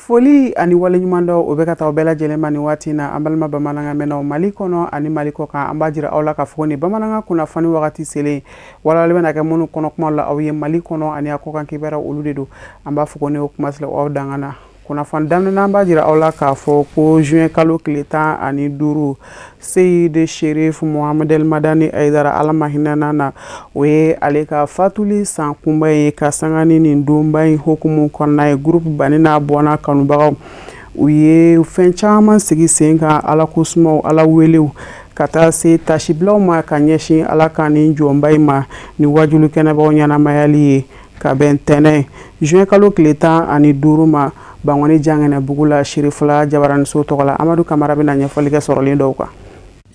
Foli ani waleɲumandɔn, o bɛ ka taa bɛɛ lajɛlen ma nin waati na. An balima bamanankan mɛnnaw Mali kɔnɔ ani Mali kɔ kan, an b'a jira aw la ka fɔ nin bamanankan kunnafoni wagati selen, walawalali bɛna kɛ minnu kɔnɔ kuma la aw ye Mali kɔnɔ ani a kɔkan kibaruya, olu de don. An b'a fɔ ko ne o kuma aw dan na kunnafoni daminɛ, an b'a jira aw la k'a fɔ ko juin kalo tile 15, Seyidi Sherif Mohamed El Madani Haidara, Ala ma hinɛna na, o ye ale ka fatuli san kunba ye. Ka sanga ni nin donba in hukumu kɔnɔna ye, groupe Bani n'a bɔnna kanubagaw, u ye fɛn caman sigi sen kan, Ala ko sumaw, Ala welew, ka taa se tasibilaw ma ka ɲɛsin Ala ka nin jɔnba in ma ni wajulu kɛnɛbaw ɲɛnamayali ye, ka bɛn tɛnɛn juin kalo tile 15 ma Bankɔni Jankɛnɛbugu la, Sirifila Jabaraniso tɔgɔ la. Amadu Kamara bɛna ɲɛfɔli kɛ sɔrɔlen dɔw kan.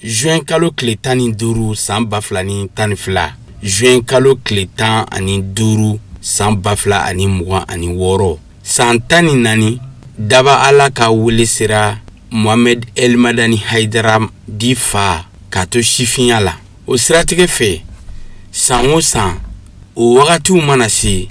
Juin kalo tile 15 san 2012, juin kalo tile 15 san 2026, san 14 daba Ala ka wele sera Mohamed El Madani Haidara di fa k'a to sifinya la. O siratigɛ fɛ, san o san o wagatiw mana se,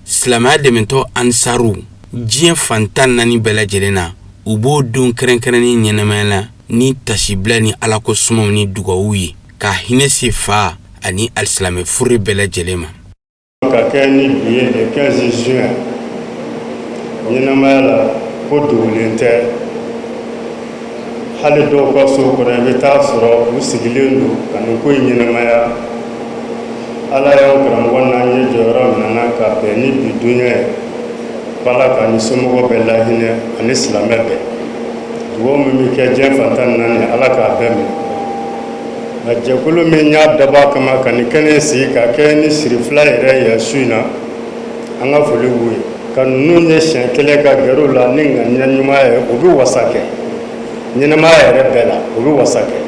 silamɛya dɛmɛtɔ ansaru diɲɛ fan 14 bɛɛ lajɛlen na, u b'o don kɛrɛnkɛrɛnnen ɲɛnamaya la ni tasibila ni alako sumaw ni dugawu ye, ka hinɛ se fa ani alisilamɛ fure bɛɛ lajɛlen ma. Ka kɛ ni bi ye le 15 juin ɲɛnamaya la, ko dogolen tɛ. Hali dɔw ka so kɔnɔ, i bɛ taa sɔrɔ u sigilen don ka nin ko in ɲɛnamaya. Ala y'an karamɔgɔ n'an ye jɔyɔrɔ minɛ ka bɛn ni bi dunya ye, ko Ala ka ni somɔgɔw bɛɛ lahinɛ ani silamɛ bɛɛ. Dugawu min bɛ kɛ diɲɛ fan 14, Ala k'a bɛɛ minɛ. Nka jɛkulu min y'a dabɔ a kama ka nin kɛnɛ sigi ka kɛ ni Sirifila yɛrɛ ye su in na, an ka foli b'u ye. Ka ninnu ye siɲɛ kelen ka gɛrɛ u la ni ŋaniya ɲuman ye, u bɛ wasa kɛ ɲɛnamaya yɛrɛ bɛɛ la, u bɛ wasa kɛ.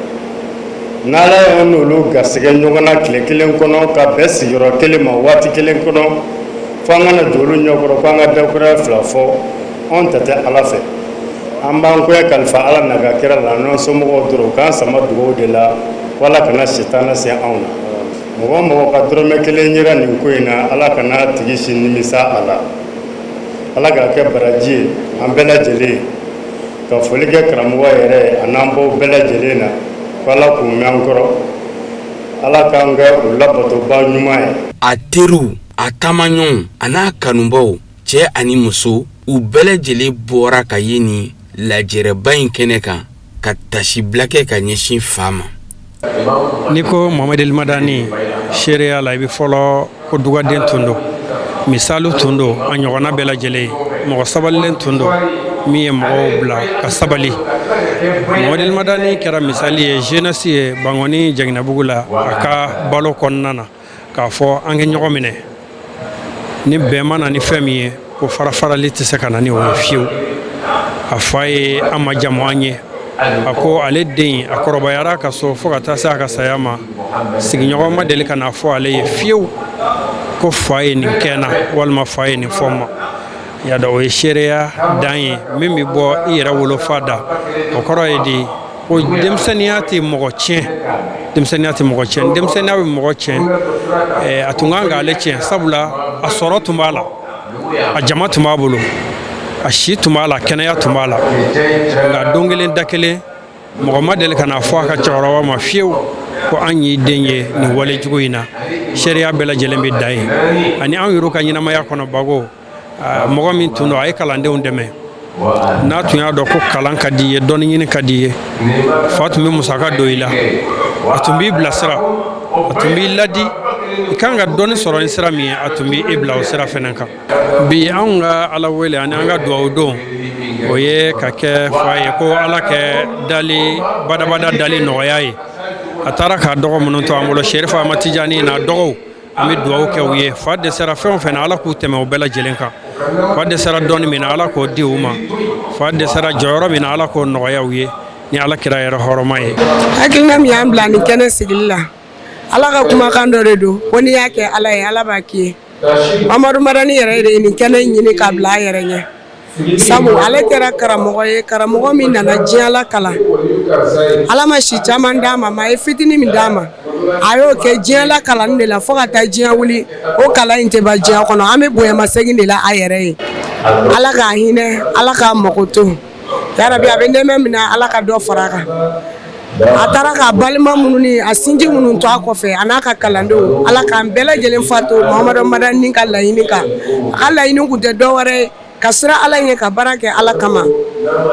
N'Ala y'an n'olu garisɛgɛ ɲɔgɔn na tile kelen kɔnɔ, ka bɛn sigiyɔrɔ kelen ma waati kelen kɔnɔ, fo an kana jɔ olu ɲɛkɔrɔ ko an ka dakuruya fila fɔ, anw ta tɛ Ala fɛ. An b'an koɲɛ kalifa Ala n'a ka kira la, n'an somɔgɔw dɔrɔn, u k'an sama dugawu de la ko Ala kana sitana se anw na. Mɔgɔ o mɔgɔ ka dɔrɔmɛ kelen yera nin ko in na, Ala kana tigi si nimisa a la. Ala k'a kɛ baraji ye an bɛɛ lajɛlen ye. Ka foli kɛ karamɔgɔ yɛrɛ ye a n'an baw bɛɛ lajɛlen na, ko Ala k'u mɛn an kɔrɔ, Ala k'an kɛ u labatoba ɲuman ye. A teriw, a taamaɲɔgɔnw, a n'a kanubaw, cɛ ani muso, u bɛɛ lajɛlen bɔra ka ye nin lajɛrɛba in kɛnɛ kan ka tasibila kɛ ka ɲɛsin fa ma. N'i ko Mohamed El Madani, seereya la, i bɛ fɔlɔ ko dugaden tun don, misali tun don a ɲɔgɔnna bɛɛ lajɛlen ye, mɔgɔ sabalilen tun don min ye mɔgɔw bila ka sabali. Mohamed El Madani kɛra misali ye jeunesse ye Bankɔni Janginabugu la a ka balo kɔnɔna na, k'a fɔ an kɛ ɲɔgɔn minɛ ni bɛn ma na ni fɛn min ye, ko fara farali tɛ se ka na ni o ye fiyewu. A fa ye an ma jamu an ye, a ko ale den a kɔrɔbayara ka so fo ka taa se a ka saya ma, sigiɲɔgɔn ma deli ka n'a fɔ ale ye fiyewu ko fa ye nin kɛ n na walima fa ye nin fɔ n ma. Y'a dɔn, o ye seereya dan ye min bɛ bɔ i yɛrɛ wolofa da. O kɔrɔ ye di? Ko denmisɛnninya tɛ mɔgɔ tiɲɛ, denmisɛnninya tɛ mɔgɔ tiɲɛ. Denmisɛnninya bɛ mɔgɔ tiɲɛ, a tun kan k'ale tiɲɛ, sabula a sɔrɔ tun b'a la, a jama tun b'a bolo, a si tun b'a la, kɛnɛya tun b'a la. Nka don kelen da kelen, mɔgɔ ma deli ka n'a fɔ a ka cɛkɔrɔba ma fiyewu ko an y'i den ye nin wale jugu in na. Seereya bɛɛ lajɛlen bɛ dan yen. Ani anw yɛrɛ ka ɲɛnamaya kɔnɔ, Bago, mɔgɔ min tun don, a ye kalandenw dɛmɛ. N'a tun y'a dɔn ko kalan ka di i ye, dɔnni ɲini ka di i ye, fa tun bɛ musaka don i la, a tun b'i bilasira, a tun b'i ladi i kan ka dɔnni sɔrɔ ni sira min ye, a tun b'i bila o sira fana kan. Bi anw ka Ala wele ani an ka dugawu don, o ye ka kɛ fa ye ko Ala kɛ dali badabada dali nɔgɔya ye. A taara k'a dɔgɔ minnu to an bolo, Serifu Amadu Tijani n'a dɔgɔw, an bɛ dugawu kɛ u ye. Fa dɛsɛra fɛn o fɛn na, Ala k'u tɛmɛ o bɛɛ lajɛlen kan. Fa dɛsɛra dɔnni min na, Ala k'o di u ma. Fa dɛsɛra jɔyɔrɔ min na, Ala k'o nɔgɔya u ye ni Ala kira yɛrɛ hɔrɔma ye. Hakilina min y'an bila nin kɛnɛ sigili la, Ala ka kumakan dɔ de don ko n'i y'a kɛ Ala ye, Ala b'a k'i ye. Mamadu Madani yɛrɛ de ye nin kɛnɛ ɲini k'a bila a yɛrɛ ɲɛ, sabu ale kɛra karamɔgɔ ye, karamɔgɔ min nana diɲɛ la kalan. Ala ma si caman d'a ma, ma a ye fitinin min d'a ma. A y'o kɛ diɲɛ la kalan de la fo ka taa diɲɛ wuli, o kalan in tɛ ban diɲɛ kɔnɔ. An bɛ bonyamasegin de la a yɛrɛ ye. Ala k'a hinɛ, Ala k'a mago to, yarabi. A bɛ nɛɛmɛ min na, Ala ka dɔ fara a kan. A taara k'a balima minnu ni a sinji minnu to a kɔfɛ, a n'a ka kalandenw, Ala k'an bɛɛ lajɛlen fa to Muhamadu Madani ka laɲini kan. A ka laɲini tun tɛ dɔ wɛrɛ ye ka siran Ala ɲɛ, ka baara kɛ Ala kama,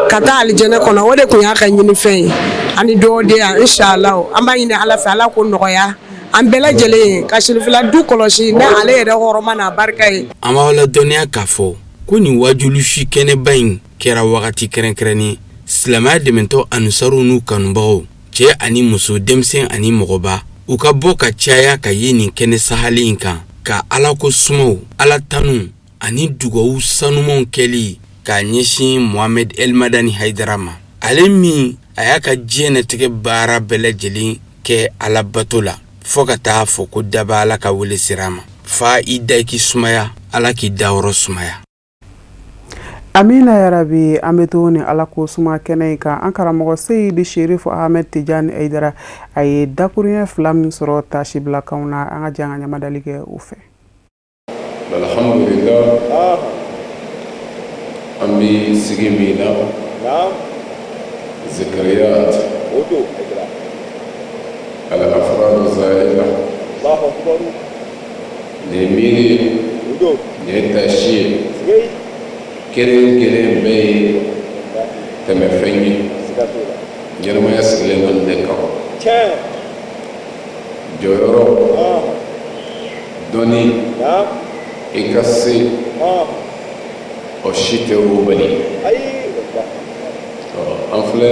ka taa alijɛnɛ kɔnɔ. O de tun y'a ka ɲinifɛn ye ani dɔwdenya. Inshallah, an b'a ɲini Ala fɛ, Ala ko nɔgɔya an bɛɛ lajɛlen ye, ka sirifila du kɔlɔsi ni ale yɛrɛ hɔrɔnma n'a barika ye. An b'aw ladɔnniya k'a fɔ ko nin wajuli su kɛnɛba in kɛra wagati kɛrɛnkɛrɛnnen silamɛya dɛmɛtɔn Anusaru n'u kanubagaw, cɛ ani muso, denmisɛn ani mɔgɔba, u ka bɔ ka caya ka ye nin kɛnɛ sahalen in kan, ka Ala ko sumaw, Ala tanu ani dugawu sanumanw kɛli k'a ɲɛsin Mohamed El Madani Haidara ma, ale min a y'a ka diɲɛnatigɛ baara bɛɛ lajɛlen kɛ Ala bato la fɔɔ ka taa fɔ ko daba Ala ka wele sira ma. Fa i da i k'i sumaya, Ala k'i dayɔrɔ sumaya. Amina yarabi. An bɛ to ni Ala ko suma kɛnɛ in kan. An karamɔgɔ Seyidi Sherifu Ahmed Tijani Haidara, a ye dakuruɲɛ fila min sɔrɔ taasibilakanw na, an ka jɛ an ka ɲamadali kɛ o fɛ. Alhamdulillah, an bɛ sigi min na, zikriyat al afrad zaila, nin ye miiri ye, nin ye taasi ye, kelen kelen bɛɛ ye tɛmɛfɛn ye. Ɲɛnamaya sigilen don nin de kan. Jɔyɔrɔ, dɔnni, i ka se, o si tɛ o bali. An filɛ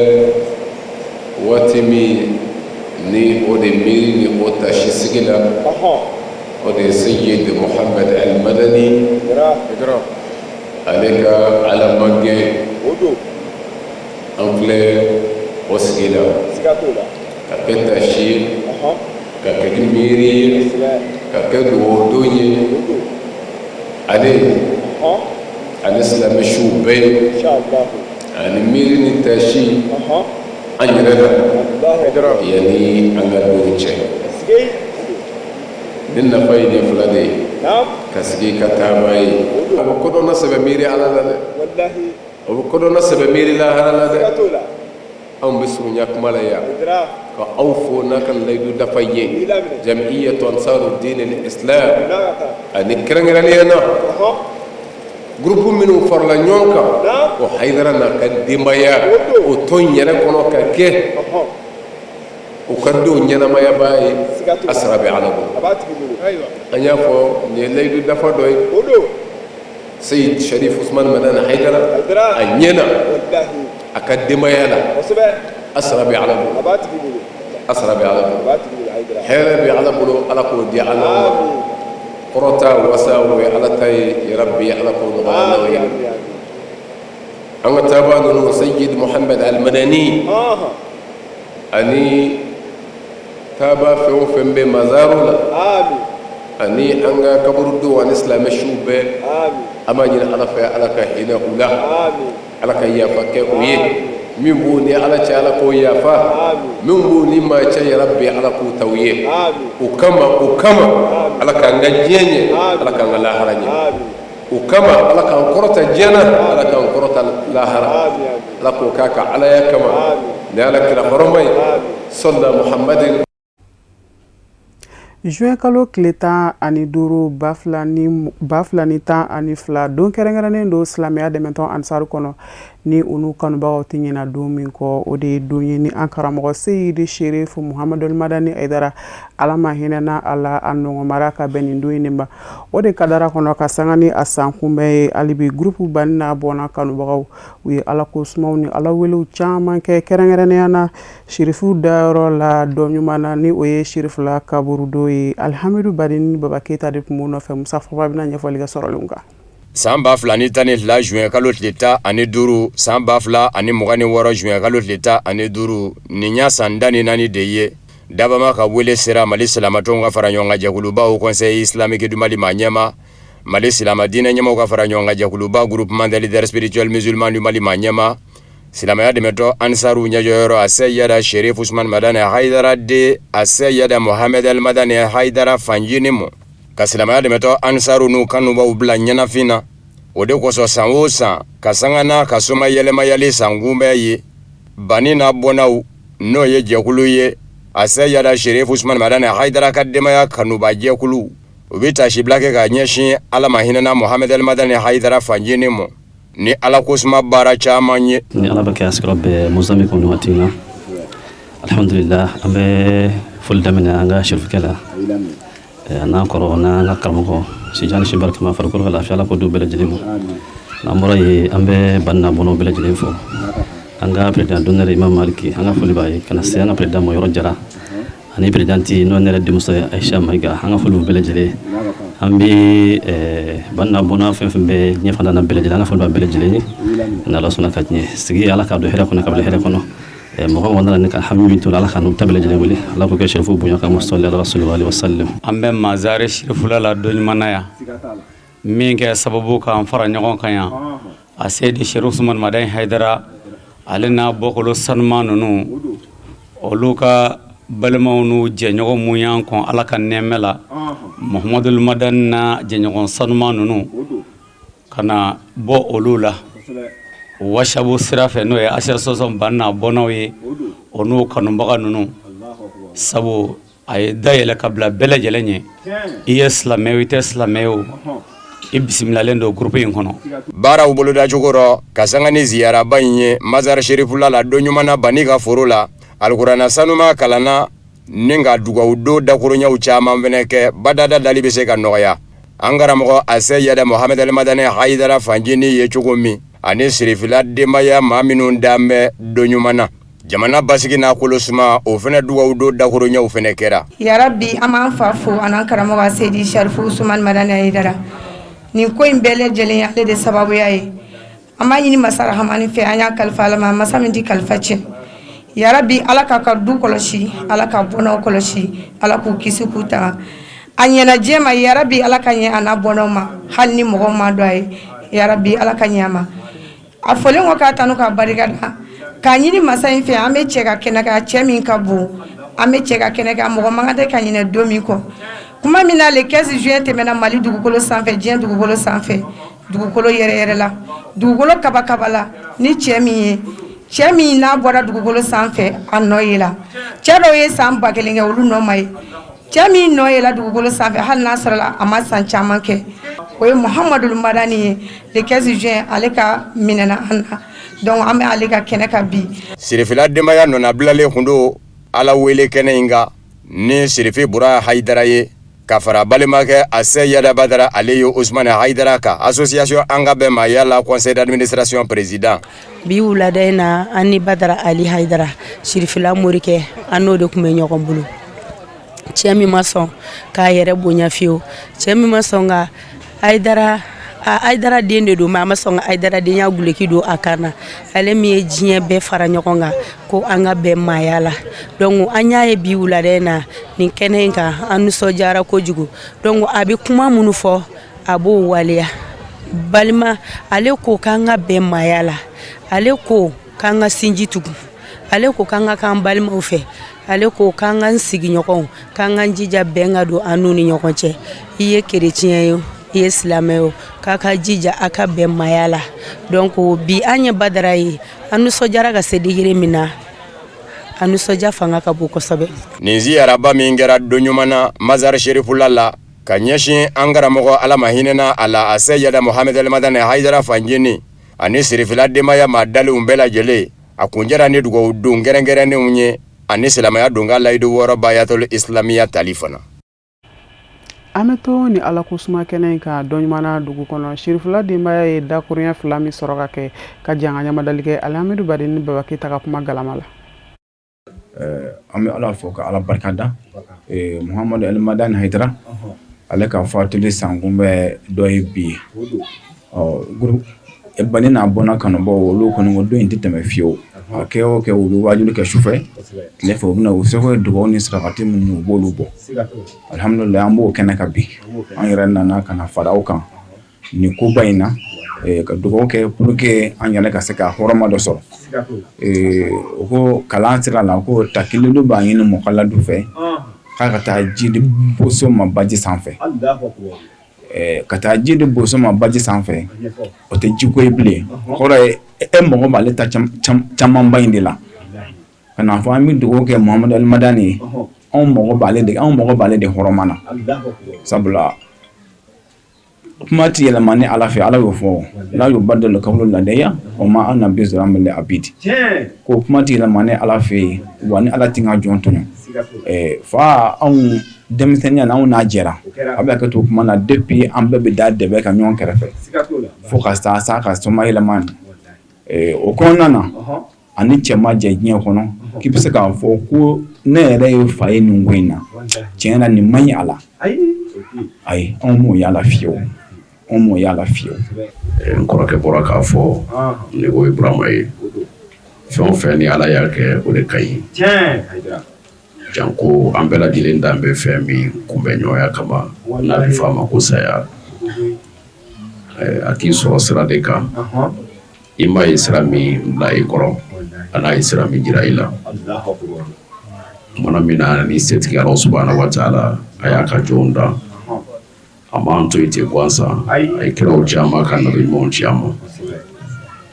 waati min ni o de miiri ni o taasi sigi la, o de ye Seyid Muhamad Al Madani, ale ka Ala magɛn. An filɛ o sigi la ka kɛ taasi ye, ka kɛ miiri ye, ka kɛ dugawu don ye ale ani silamɛ suw bɛɛ ye, ani miiri ni taasi an yɛrɛ la yanni an ka don cɛ. Ni nafa ye nin fila de ye ka sigi ka taaba ye. A bɛ kodɔnna sɛbɛ miiri Ala la dɛ, o bɛ kodɔnna sɛbɛ miiri lahara la dɛ. Anw bɛ surunya kuma la yan ka aw fo n'a ka layidu dafa ye Jamiyatu Ansaru Diinil Islam, ani kɛrɛnkɛrɛnnenya na gurupu minnu farala ɲɔgɔn kan o Hayidara n'a ka denbaya, o tɔn yɛrɛ kɔnɔ ka kɛ u ka denw ɲɛnamayabaa ye. A sara bɛ Ala bolo. An y'a fɔ nin ye layidu dafa dɔ ye. Seyid Sharif Usman Madani Hayidara, a ɲɛna a ka denbaya la. A sara bɛ Ala bolo, a sara bɛ Ala bolo, hɛrɛ bɛ Ala bolo, Ala k'o di an ma. Kɔrɔta wasa, o ye Ala ta ye. Yarabi, Ala k'o nɔgɔya n'aw ye. An ka taabaa ninnu, Seyid Muhamad Al Madani ani taaba fɛn o fɛn bɛ mazaro la, ani an ka kaburudenw ani silamɛ suw bɛɛ, an b'a ɲini Ala fɛ, Ala ka hinɛ u la, Ala ka yafa kɛ u ye. Min b'u ni Ala cɛ, Ala k'o yafa. Min b'u ni maa cɛ, yarabi, Ala k'o ta u ye. O kama, o kama, Ala k'an ka diɲɛ ɲɛ, Ala k'an ka lahara ɲɛ. O kama, Ala k'an kɔrɔta diɲɛ na, Ala k'an kɔrɔta lahara. Ala k'o k'a ka Alaya kama ni Ala kira hɔrɔma ye, sɔla Muhamadin. Juin kalo tile 15 2012, don kɛrɛnkɛrɛnnen don silamɛya dɛmɛtɔn Ansaru kɔnɔ, ni u n'u kanubagaw tɛ ɲina don min kɔ. O de ye don ye ni an karamɔgɔ Seyidi Sherifu Muhamadu Madani Hayidara, Ala ma hinɛna a la, a nɔgɔmara ka bɛn nin don in de ma. O de kadara kɔnɔ ka sanga ni a san kunbɛn ye halibi, gurupu bani n'a bɔnna kanubagaw, u ye Ala ko sumaw ni Ala welew caman kɛ, kɛrɛnkɛrɛnnenya na Sherifu dayɔrɔ la dɔ ɲuman na, ni o ye Sherifula kaburudo ye. Alihamidu Bari ni Baba Keyita de tun b'o nɔfɛ. Musa Faba bɛna ɲɛfɔli kɛ sɔrɔlenw kan. San 2012 juin kalo tile 15, san 2026 juin kalo tile 15, nin y'a san 14 de ye dabama ka wele sera Mali silamatɔnw ka fara ɲɔgɔn kan jɛkuluba Haut Conseil islamique du Mali ma ɲɛma, Mali silama diinɛ ɲɛmaaw ka fara ɲɔgɔn kan jɛkuluba Groupement des leaders spirituels musulmans du Mali ma ɲɛma. Silamɛya dɛmɛtɔn Ansaru ɲɛjɔyɔrɔ Aseyida Sherif Usman Madani Hayidara den Aseyida Mohamed El Madani Hayidara fanjini mɔ ka silamɛya dɛmɛtɔn Ansaru n'u kanubaw bila ɲɛnafin na. O de kosɔn san o san ka sanga n'a ka somayɛlɛmayali san kunbɛn ye, Bani n'a bɔnnaw n'o ye jɛkulu ye Aseyida Sherif Usman Madani Hayidara ka denbaya kanuba jɛkulu, u bɛ taasibila kɛ ka ɲɛsin Ala ma hinɛna Mohamed El Madani Hayidara fanjini mɔ ni Ala kosuma baara caman ye. Ni Ala bɛ kɛ a sigiyɔrɔ bɛn Mozambique nin waati in na, alihamudulila, an bɛ foli daminɛ an ka sherifukɛ la, a n'an kɔrɔ n'an ka karamɔgɔ si jan si barikama, farikolo ka lafiya, Ala k'o di bɛɛ lajɛlen ma. N'an bɔra yen, an bɛ Bani n'a bɔnnaw bɛɛ lajɛlen fo, an ka président d'honneur Imam Maliki, an ka foli b'a ye, ka na se an ka président Mayɔrɔ Jara ani présidente n'o ne yɛrɛ denmuso ye Ayisa Mayiga, an ka foli b'u bɛɛ lajɛlen. An bɛ Bani n'a bɔnna fɛn fɛn bɛ diɲɛ fan na bɛɛ lajɛlen, an ka foli b'a bɛɛ lajɛlen ye. N'Ala sɔnna ka diɲɛ sigi, Ala k'a don hɛrɛ kɔnɔ, ka bila hɛrɛ kɔnɔ. Mɔgɔ mɔgɔ nana ni ka hami min to, Ala ka n'u ta bɛɛ lajɛlen wele, Ala k'o kɛ sherifu bonya kama, sɔli ala rasuli wa sallam. An bɛ Mazari Sherifula la don ɲuman na yan min kɛ sababu k'an fara ɲɔgɔn kan yan, a Seyidi Sherif Usman Madani Hayidara, ale n'a bɔkolo sanuman ninnu, olu ka balimaw n'u jɛɲɔgɔn mun y'an kɔn Ala ka nɛɛmɛ la, Muhamadul Madani n'a jɛɲɔgɔn sanuman ninnu ka na bɔ olu la wasabu sira fɛ, n'o ye association Bani n'a bɔnnaw ye, o n'o kanubaga ninnu, sabu a ye dayɛlɛ ka bila bɛɛ lajɛlen ɲɛ, i ye silamɛ o, i tɛ silamɛ o, i bisimilalen don groupe in kɔnɔ. Baaraw bolodacogo rɔ ka sanga ni ziyaraba in ye Mazari Sherifula la don ɲuman na Bani ka foro la, alikuranɛ sanuma kalanna ni ka dugawu don dakuruɲɛw caman fɛnɛ kɛ, badada dali bɛ se ka nɔgɔya an karamɔgɔ Aseyida Mohamed El Madani Hayidara fanjini ye cogo min, ani sirifila denbaya maa minnu dan bɛ don ɲuman na jamana basigi n'a kolo suma, o fɛnɛ dugawu don dakuruɲɛw fɛnɛ kɛra. Yarabi, an b'an fa fo an'an karamɔgɔ Seyidi Sherifu Usumani Madani Hayidara. Nin ko in bɛɛ lajɛlen ye ale de sababuya ye. An b'a ɲini masa Rahamani fɛ, an y'a kalifa Ala ma, masa min tɛ kalifa tiɲɛ. Yarabi, Ala k'a ka du kɔlɔsi, Ala ka bɔnnaw kɔlɔsi, Ala k'u kisi k'u tanga. A ɲɛna diɲɛ ma, yarabi, Ala ka ɲɛ a n'a bɔnnaw ma, hali ni mɔgɔw ma dɔn a ye. Yarabi, Ala ka ɲɛ a ma. A fɔlen kɔ k'a tanu k'a barika da, k'a ɲini masa in fɛ, an bɛ cɛ ka kɛnɛ kan, cɛ min ka bon, an bɛ cɛ ka kɛnɛ kan, mɔgɔ man kan tɛ ka ɲinɛ don min kɔ. Kuma min na le 15 juin tɛmɛna Mali dugukolo sanfɛ, diɲɛ dugukolo sanfɛ, dugukolo yɛrɛ yɛrɛ la, dugukolo kaba kaba la ni cɛ min ye, cɛ min n'a bɔra dugukolo sanfɛ, a nɔ yela. Cɛ dɔw ye san 1000 kɛ, olu nɔ ma ye. Cɛ min nɔ yela dugukolo sanfɛ, hali n'a sɔrɔla a ma san caman kɛ, o ye Muhamadul Madani ye. Le 15 juin, ale ka minɛna an na, donc an bɛ ale ka kɛnɛ kan bi. Sirifila denbaya nɔnabilalen kun don Ala wele kɛnɛ in kan ni Sirifi Bura Hayidara ye, ka fara balimakɛ Aseyida Badara ale ye Usumani Hayidara kan, association an ka bɛn maaya la conseil d'administration président. Bi wulada in na, an ni Badara Ali Hayidara, Sirifila morikɛ, an n'o de tun bɛ ɲɔgɔn bolo. Cɛ min ma sɔn k'a yɛrɛ bonya fiyewu, cɛ min ma sɔn ka Hayidara, Hayidara den de don, mais a ma sɔn ka Hayidara denya guloki don a kan na, ale min ye diɲɛ bɛɛ fara ɲɔgɔn kan ko an ka bɛn maaya la. Donc an y'a ye bi wulada in na nin kɛnɛ in kan, an nisɔndiyara kojugu. Donc a bɛ kuma minnu fɔ, a b'o waleya. Balima, ale ko k'an ka bɛn maaya la, ale ko k'an ka sinji tugu, ale ko k'an ka k'an balimaw fɛ, ale ko k'an k'an sigiɲɔgɔnw, k'an k'an jija bɛn ka don an n'u ni ɲɔgɔn cɛ. I ye kereciyɛn ye, i ye silamɛ ye, k'a ka jija a ka bɛn maaya la. Donc bi an ye Badara ye, an nisɔndiyara ka se degré min na, an nisɔndiya fanga ka bon kosɛbɛ. Nin ziyaraba min kɛra don ɲuman na Mazari Serifula la ka ɲɛsin an karamɔgɔ, Ala ma hinɛna a la, Aseyida Mohamed El Madani Hayidara fanjini ani sirifila denbaya maa dalenw bɛɛ lajɛlen, a kuncɛra ni dugawu don kɛrɛnkɛrɛnnenw ye ani silamɛya donka layidu wɔɔrɔ bayatul islamiya tali fana. An bɛ to ni Ala ko suma kɛnɛ in kan dɔn ɲuman na dugu kɔnɔ. Sirifila denbaya ye dakuruɲɛ fila min sɔrɔ ka kɛ ka jan ka ɲamadali kɛ, Alihamidu Baden ni Baba Keyita ka kuma galama la. An bɛ Ala fo ka Ala barika da. Muhamadu El Madani Hayidara, ale ka fatuli sankunbɛn dɔ ye bi ye. Ɔ Bani n'a bɔnna kanubaw, olu kɔni ko don in tɛ tɛmɛ fiyewu. A kɛ o kɛ, u bɛ waajuli kɛ sufɛ, tile fɛ u bɛna u seko ye dugawu ni sarakati minnu, u b'olu bɔ. Alihamudulila, an b'o kɛnɛ kan bi. An yɛrɛ nana ka na fara aw kan nin koba in na. Ka dugawu kɛ pour que an yɛrɛ ka se ka hɔrɔma dɔ sɔrɔ. O ko kalan sira la, ko takilidu b'a ɲini mɔgɔladu fɛ k'a ka taa ji di boso ma baji sanfɛ. Ka taa ji di boso ma baji sanfɛ, o tɛ jiko ye bilen. Kɔrɔ ye e mɔgɔ b'ale ta camanba in de la. Ka n'a fɔ an bɛ dugawu kɛ Muhamadu Alimadani ye, anw mago b'ale de, anw mago b'ale de hɔrɔma na, sabula kuma tɛ yɛlɛma ni Ala fɛ. Ala y'o fɔ: la yubaddalu kawlu ladayya wa ma ana bizallamin lil abid. Ko kuma tɛ yɛlɛma ni Ala fɛ yen, wa ni Ala tɛ n ka jɔn tɔɲɔ. Fa anw denmisɛnninya na, anw n'a jɛra, a bɛ hakɛ to kuma na, depuis an bɛɛ bɛ da dɛbɛ ka ɲɔgɔn kɛrɛfɛ fo ka taa s'a ka soma yɛlɛma. O kɔnɔna na, ani cɛ ma jɛ diɲɛ kɔnɔ k'i bɛ se k'a fɔ ko ne yɛrɛ ye fa ye nin ko in na, tiɲɛ na nin man ɲi a la. Ayi, anw m'o y'a la fiyewu, anw m'o y'a la fiyewu. N kɔrɔkɛ bɔra k'a fɔ, ni o ye Burama ye, fɛn o fɛn ni Ala y'a kɛ, o de ka ɲi. Janko an bɛɛ lajɛlen dan bɛ fɛn min kunbɛn ɲɔgɔnya kama, n'a bɛ fɔ a ma ko saya, a k'i sɔrɔ sira de kan. I ma ye sira min bila i kɔrɔ, a n'a ye sira min jira i la. Kumana min na ni setigi Ala subahana wa taala a y'a ka jɔnw dan, a m'an to yen ten gansan. A ye kiraw ci an ma, ka nabi ɲumanw ci an ma,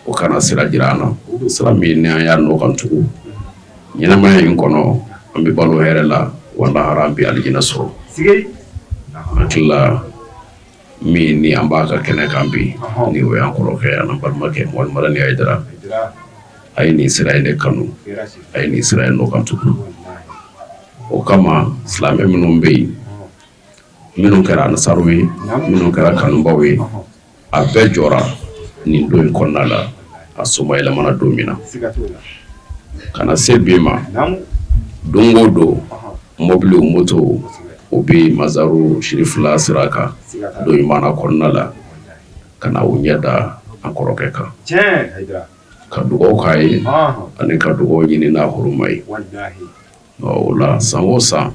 o kana sira jira an na, sira min ni an y'a nɔ kan tugu ɲɛnamaya in kɔnɔ, an bɛ balo hɛrɛ la, wa lahara an bɛ alijinɛ sɔrɔ. An hakili min ni an b'a ka kɛnɛ kan bi, ni o y'an kɔrɔkɛ an'an balimakɛ Muhamadu Madani Hayidara, a ye nin sira in de kanu, a ye nin sira in nɔ kan tugu. O kama silamɛ minnu bɛ yen, minnu kɛra ansaruw ye, minnu kɛra kanubaw ye, a bɛɛ jɔra nin don in kɔnɔna la, a somayɛlɛmana don min na ka na se bi ma. Don o don, mɔbiliw, motow, o bɛ Mazaru Sirifila sira kan don ɲuman na kɔnɔna la, ka na u ɲɛ da an kɔrɔkɛ kan, ka dugawu k'a ye ani ka dugawu ɲini n'a huruma ye. O la, san o san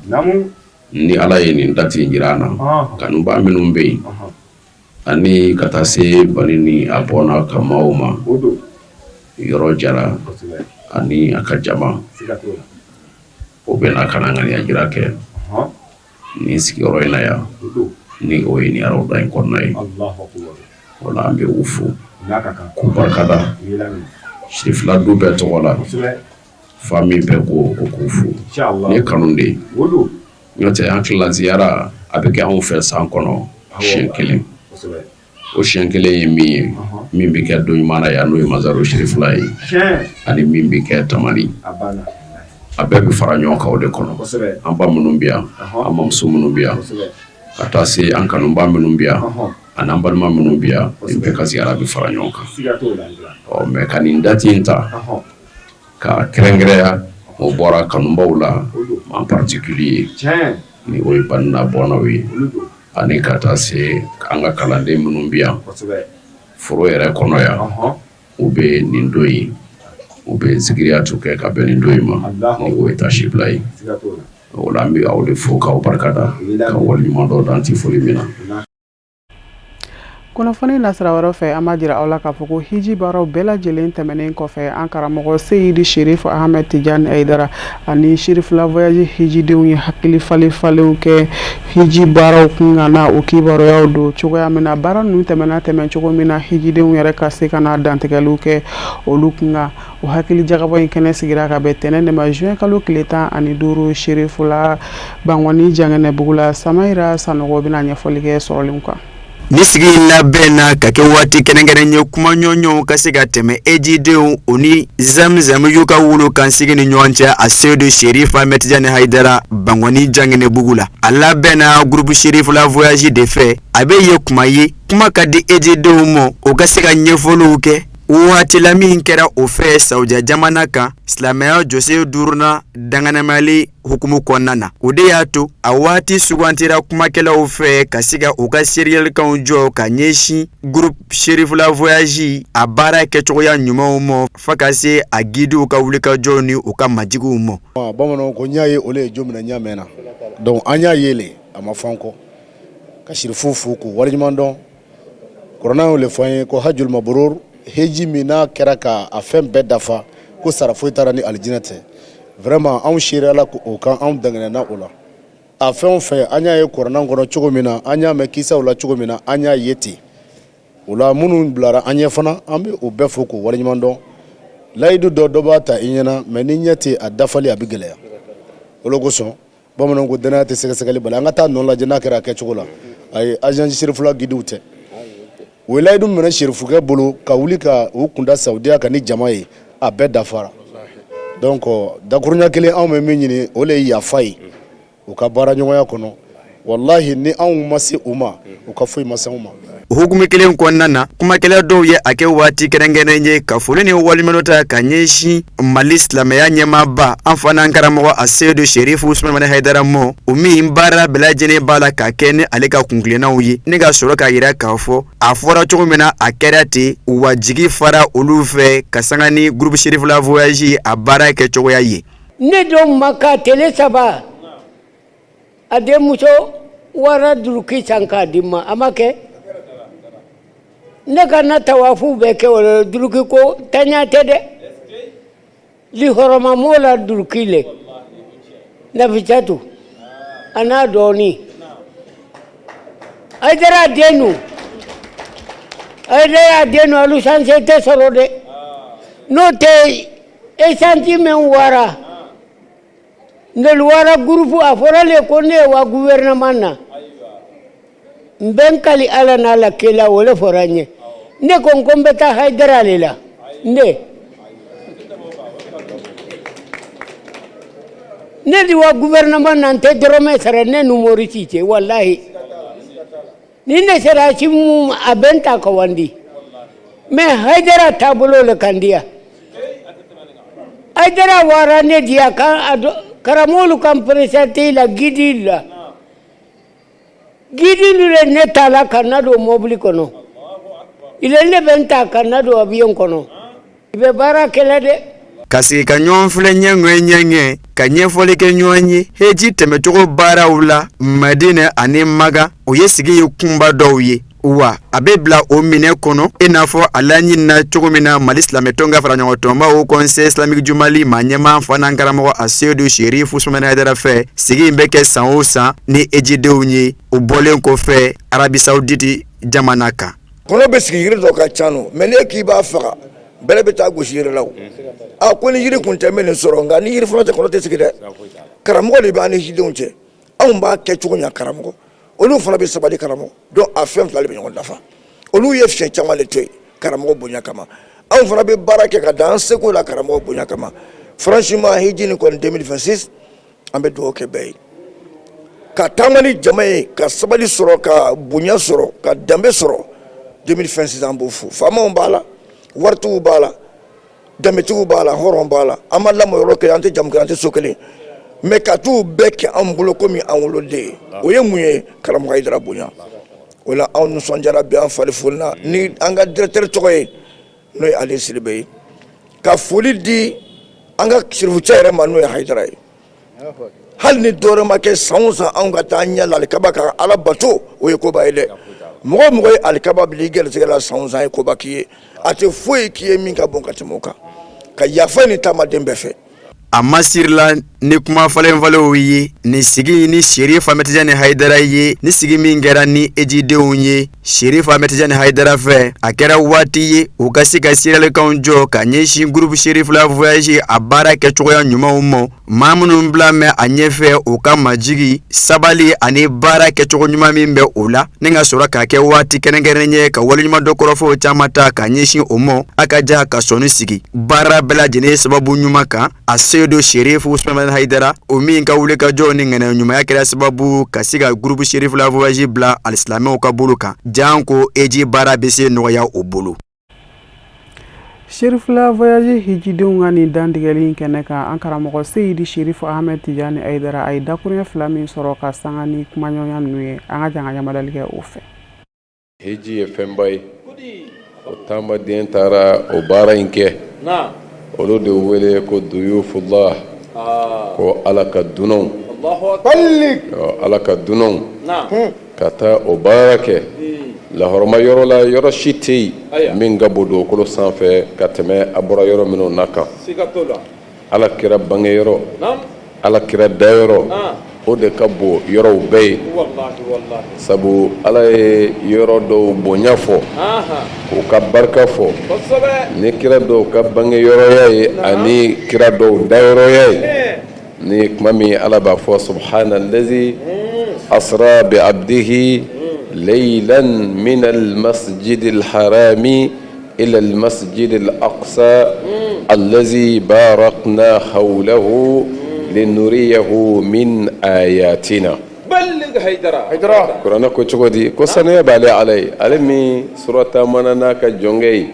ni Ala ye nin date in jira an na, kanubaa minnu bɛ yen, ani ka taa se bani ni a bɔnna ka maaw ma, yɔrɔ jara ani a ka jama, o bɛ na ka na ŋaniya jira kɛ nin sigiyɔrɔ in na yan, ni o ye nin arawda in kɔnɔna ye. O la, an bɛ u fo k'u barikada Sirifila du bɛɛ tɔgɔ la. Famille bɛɛ ko ko k'u fo. Nin ye kanu de ye. N'o tɛ, an hakili la ziyara a bɛ kɛ anw fɛ san kɔnɔ siɲɛ kelen. O siɲɛ kelen ye min ye, min bɛ kɛ don ɲuman na yan, n'o ye Mazaru Sirifila ye, ani min bɛ kɛ Tamani, a bɛɛ bɛ fara ɲɔgɔn kan o de kɔnɔ. An ba minnu bɛ yan, an mamuso minnu bɛ yan, ka taa se an kanuba minnu bɛ yan, ani an balima minnu bɛ yan, nin bɛɛ ka ziyara bɛ fara ɲɔgɔn kan. Ɔ mais ka nin date in ta ka kɛrɛnkɛrɛnya, o bɔra kanubaw la en particulier, ni o ye bani n'a bɔnnaw ye, ani ka taa se an ka kalanden minnu bɛ yan foro yɛrɛ kɔnɔ yan, u bɛ nin don in, u bɛ zikiriyatu kɛ ka bɛn nin don in ma, ni o ye taasibila ye. O la, an bɛ aw de fo k'aw barikada, ka waleɲuman dɔn dan tɛ foli min na. Kunnafoni nasira wɛrɛ fɛ, an b'a jira aw la k'a fɔ ko hiji baaraw bɛɛ lajɛlen tɛmɛnen kɔfɛ, an karamɔgɔ Seyidi Sherif Ahmed Tijani Hayidara ani Sherifila voyage hijidenw ye hakili falen falenw kɛ hiji baaraw kunkan na, o kibaruyaw don cogoya min na, baara ninnu tɛmɛna tɛmɛ cogo min na, hijidenw yɛrɛ ka se ka na dantigɛliw kɛ olu kunkan. O hakili jagabɔ in kɛnɛ sigira ka bɛn tɛnɛn de ma, juin kalo tile 15, Sherifila Bankɔni Jangɛnɛbugu la. Samayira Sanɔgɔ bɛna ɲɛfɔli kɛ sɔrɔlenw kan. Ni sigi in labɛnna ka kɛ waati kɛrɛnkɛrɛn ye, kumaɲɔgɔnw ka se ka tɛmɛ ejidenw o ni zamzam y'u ka wolo kansigi ni ɲɔgɔn cɛ a Seyidu Sherif Ahmed Tijani Hayidara Bankɔni Jangɛnɛbugu la. A labɛnna groupe Sherifila voyage de fɛ. A bɛ ye kuma ye, kuma ka di ejidenw ma, o ka se ka ɲɛfɔliw kɛ waati la min kɛra o fɛ Saudiya jamana kan, silamɛya jɔsen duurunan danganamali hukumu kɔnɔna na. O de y'a to a waati sugantira kumakɛlaw fɛ ka se ka u ka seereyalikanw jɔ ka ɲɛsin groupe Sherifila voyage a baara kɛcogoya ɲumanw ma, fo ka se a guidew ka wulikajɔw ni u ka majigiw ma. Bamananw ko n y'a ye, olu ye jo minɛ ɲa mɛn na. Donc an y'a ye le, a ma fɔ an kɔ ka sirifu fo k'u waleɲuman dɔn. Kuranɛ y'o le fɔ an ye ko hajjul mabrur, heji min n'a kɛra ka a fɛn bɛɛ dafa, ko sara foyi t'a ra ni alijinɛ tɛ. Vraiment, anw seereyala o kan, anw dangɛnɛna o la. A fɛn o fɛn an y'a ye kuranɛ kɔnɔ cogo min na, an y'a mɛn kisaw la cogo min na, an y'a ye ten. O la, minnu bilara an ɲɛ fana, an bɛ o bɛɛ fo k'o waleɲuman dɔn. Layidu dɔ dɔ b'a ta i ɲɛna, mais ni ɲɛ tɛ, a dafali a bɛ gɛlɛya. O le kosɔn bamananw ko danaya tɛ sɛgɛsɛgɛli bali. An ka taa nɔ lajɛ n'a kɛra a kɛcogo la. Ayi, agence Serifula guidew tɛ. U ye layidu minɛ serifukɛ bolo ka wuli ka u kunda Saudiya kan ni jama ye, a bɛɛ dafara. Donc dakurunya kelen, anw bɛ min ɲini, o le ye yafa ye u ka baara ɲɔgɔnya kɔnɔ. Walahi, ni anw ma se u ma, u ka foyi ma se anw ma. O hukumu kelen kɔnɔna na, kumakɛla dɔw ye a kɛ waati kɛrɛnkɛrɛnnen ye ka foli ni waleɲumandɔn ta ka ɲɛsin Mali silamɛya ɲɛmaaba, an fana karamɔgɔ Aseyidu Serifu Usumani Hayidara mɔ, o min baara bɛɛ lajɛlen b'a la ka kɛ ni ale ka kuntilennaw ye, ni ka sɔrɔ k'a yira k'a fɔ a fɔra cogo min na, a kɛra ten. Wa jigi fara olu fɛ ka sanga ni groupe Serifula Voyage a baara kɛcogoya ye. Ne don Maka tele saba, a denmuso wara duruki san k'a di ma, a ma kɛ. Ne ka na tawafu bɛɛ kɛ o la, duruki ko tanya tɛ dɛ. Lihɔrɔmamɔ la duruki le Nafisatu a n'a dɔɔni Hayidara den nu, Hayidara den nu, alu sanse tɛ sɔrɔ dɛ. N'o tɛ, esanti min wara ndelu wara gurupu, a fɔra le ko ne ye wa gouvernement na. N bɛ n kali Ala n'a la kela, o le fɔra n ye. Ne ko n ko n bɛ taa Hayidara le la. Ne di wa gouvernement na, n tɛ dɔrɔmɛ sara ne nu morisi cɛ. Walahi, ni ne sera Asimu, a bɛ n ta ka wandi, mais Hayidara taabolo le kan diya. Hayidara wara ne diya kan karamɔgɔlu kan présenté la guide la, guide le ne ta la ka na don mobili kɔnɔ, ile ne bɛ n ta ka na don avion kɔnɔ. I bɛ baara kɛlɛ dɛ. Ka sigi ka ɲɔgɔn filɛ ɲɛŋɛ ɲɛŋɛ, ka ɲɛfɔli kɛ ɲɔgɔn ye heji tɛmɛcogo baaraw la Madinɛ ani Maga, o ye sigi ye kunba dɔw ye. Wa a bɛ bila o minɛ kɔnɔ i n'a fɔ a laɲinina cogo min na Mali silamɛtɔn ka faraɲɔgɔntɔnba Haut Conseil Islamique du Mali maa ɲɛmaa fana karamɔgɔ Aseyidu Serifu Usumani Hayidara fɛ. Sigi in bɛ kɛ san o san ni hejidenw ye, o bɔlen kɔfɛ Arabi Saoudite jamana kan. Kɔnɔ bɛ sigi yiri dɔ ka ca nɔ, mais n'e k'i b'a faga, bɛlɛ bɛ taa gosi yiri la. O a ko ni yiri kun tɛ, n bɛ nin sɔrɔ, nka ni yiri fana tɛ, kɔnɔ tɛ sigi dɛ. Karamɔgɔ de b'an ni hijidenw cɛ. Anw b'a kɛ cogo ɲa karamɔgɔ, olu fana bɛ sabali karamɔgɔ. Donc a fɛn fila de bɛ ɲɔgɔn dafa. Olu ye fiɲɛ caman de to yen karamɔgɔ bonya kama, anw fana bɛ baara kɛ ka dan an seko la karamɔgɔ bonya kama. Franchement, hiji nin kɔni 2026, an bɛ dugawu kɛ bɛɛ ye ka taama ni jama ye, ka sabali sɔrɔ, ka bonya sɔrɔ, ka danbe sɔrɔ 2026. An b'o fo. Faamaw b'a la, waritigiw b'a la, danbetigiw b'a la, hɔrɔn b'a la. An ma lamɔ yɔrɔ kelen, an tɛ jamu kelen, an tɛ so kelen, mais ka t'u bɛɛ kɛ anw bolo komi an woloden ye, o ye mun ye? Karamɔgɔ Hayidara bonya. O la, anw nisɔndiyara bi, an fari fonina ni an ka directeur tɔgɔ ye, n'o ye Ale Sidibe ye, ka foli di an ka sirifucɛ yɛrɛ ma, n'o ye Hayidara ye. Hali ni dɔwɛrɛ ma kɛ, san o san anw ka taa ɲɛ la alikaba ka Ala bato, o ye koba ye dɛ. Mɔgɔ o mɔgɔ ye alikaba bila i gɛrɛsɛgɛ la san o san, ye koba k'i ye. A tɛ foyi k'i ye min ka bon ka tɛmɛ o kan. Ka yafa ni taamaden bɛɛ fɛ. A masirila ni kuma falenfalenw ye nin sigi ni Serifu Ahmed Tijani Hayidara ye. Ni sigi min kɛra ni ejidenw ye Serifu Ahmed Tijani Hayidara fɛ, a kɛra waati ye u ka se ka seereyalikanw jɔ ka ɲɛsin groupe Serifula Voyage a baara kɛcogoya ɲumanw ma. Maa minnu bila mɛn a ɲɛfɛ, u ka majigi, sabali ani baara kɛcogo ɲuman min bɛ o la, ni ka sɔrɔ k'a kɛ waati kɛrɛnkɛrɛnnen ye ka waleɲumandɔn kɔrɔfɔw caman ta ka ɲɛsin o ma. A ka ja ka sɔnni sigi baara bɛɛ lajɛlen sababu ɲuman kan a Seyidu Serifu Usumani Hayidara, o min ka wulikajɔ ni ŋaniya ɲumanya kɛra sababu ka se ka groupe Serifula Voyage bila alisilamɛw ka bolo kan, janko eji baara bɛ se nɔgɔya o bolo. Serifula Voyage hijidenw ka nin dantigɛli in kɛnɛ kan, an karamɔgɔ Seyidi Serifu Ahmed Tijani Hayidara, a ye dakuruɲɛ fila min sɔrɔ ka sanga ni kumaɲɔgɔnya ninnu ye, an ka jan ka ɲamadali kɛ o fɛ. Hiji ye fɛnba ye. O taamaden taara o baara in kɛ, olu de wele ko duyufullah, ko Ala ka dunanw, Ala ka dunanw. Ka taa o baara kɛ lahɔrɔma yɔrɔ la, yɔrɔ si tɛ yen min ka bon dugukolo sanfɛ ka tɛmɛ a bɔra yɔrɔ minnu na kan. Ala kira bangeyɔrɔ, Ala kira dayɔrɔ, o de ka bon yɔrɔw bɛɛ ye, sabu Ala ye yɔrɔ dɔw bonya fɔ k'u ka barika fɔ ni kira dɔw ka bangeyɔrɔya ye ani kira dɔw dayɔrɔya ye. Ni kuma min Ala b'a fɔ subhana lazi asra bi abdihi laylan min almasjidil harami ila almasjidil aqsa allazi barakna hawlahu linuriyahu min ayatina. Kuranɛ ko cogo di? Ko sanuya b'ale Ala ye, ale min surataamana n'a ka jɔnkɛ ye,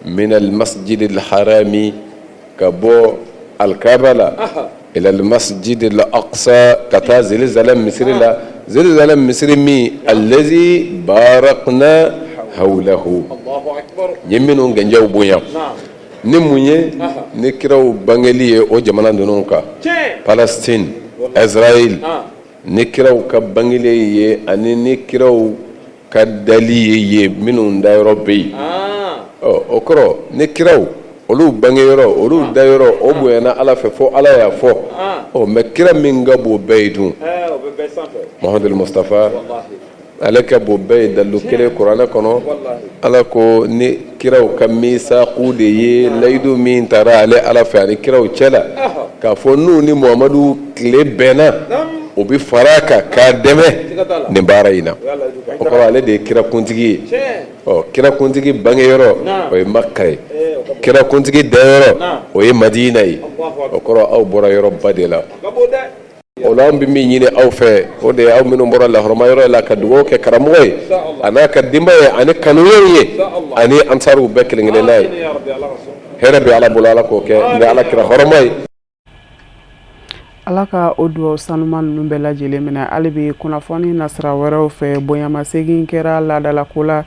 min almasjidil harami, ka bɔ alikaba la, ila almasjid alaqsa, ka taa Jerusalem misiri la, Jerusalem misiri min allazi barakna hawlahu, ye minnu gɛnjɛw bonya ni mun ye? Ni kiraw bangeli ye o jamana ninnu kan, Palestine, Israël, ni kiraw ka bangeli ye ani ni kiraw ka dali ye yen minnu dayɔrɔ bɛ yen. Ɔ, o kɔrɔ, ni kiraw olu bangeyɔrɔ, olu dayɔrɔ, o bonyana Ala fɛ fo Ala y'a fɔ. Ɔ, mais kira min ka bon bɛɛ ye dun, Muhamadu Mustafa, ale ka bon bɛɛ ye. Dalilu kelen kuranɛ kɔnɔ, Ala ko ni kiraw ka misaku de ye, layidu min tara ale Ala fɛ ani kiraw cɛ la, k'a fɔ n'u ni Muhamadu tile bɛnna, o bɛ fara a kan k'a dɛmɛ nin baara in na. O kɔrɔ, ale de ye kira kuntigi ye. Ɔ, kira kuntigi bangeyɔrɔ, o ye Maka ye. Kira kuntigi dayɔrɔ, o ye Madina ye. O kɔrɔ, aw bɔra yɔrɔba de la. O la, an bɛ min ɲini aw fɛ, o de ye aw minnu bɔra lahɔrɔma yɔrɔ la, ka dugawu kɛ karamɔgɔ ye, a n'a ka denbaya ye, ani kanuɲɔgɔnw ye, ani ansariw bɛɛ kelen kelenna ye. Hɛrɛ bɛ Ala bolo, Ala k'o kɛ ni Ala kira hɔrɔma ye. Ala ka o dugawu sanuman ninnu bɛɛ lajɛlen minɛ. Hali bi kunnafoni nasira wɛrɛw fɛ, bonyamasegin kɛra laadalako la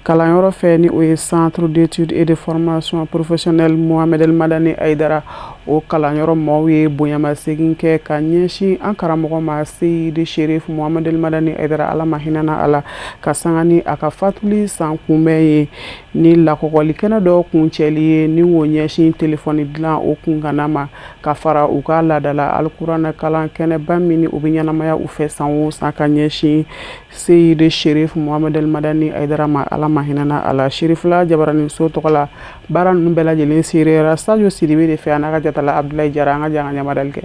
kalanyɔrɔ fɛ, ni o ye Centre d'études et de formation professionnelle Mohamed El Madani Haidara. O kalanyɔrɔ maaw ye bonyamasegin kɛ ka ɲɛsin an karamɔgɔ ma, Seyidi Sherif Mohamed El Madani Haidara, Ala ma hinɛna a la, ka sanga ni a ka fatuli san kunbɛn ye, ni lakɔgɔli kɛnɛ dɔ kuncɛli ye, ni o ɲɛsin telefɔni dilan o kunkana ma, ka fara u ka laadala alikuranɛ kalan kɛnɛba min u bɛ ɲɛnamaya u fɛ san o san ka ɲɛsin Seyidi Sherif Mohamed El Madani Haidara ma, Ala ma hinɛna a la. Sherifila jabaraninso tɔgɔ la, baara ninnu bɛɛ lajɛlen seereyara Sajo Sidibe de fɛ, a n'a ka jatala Abdoulaye Jara. An ka jan ka ɲamadali kɛ.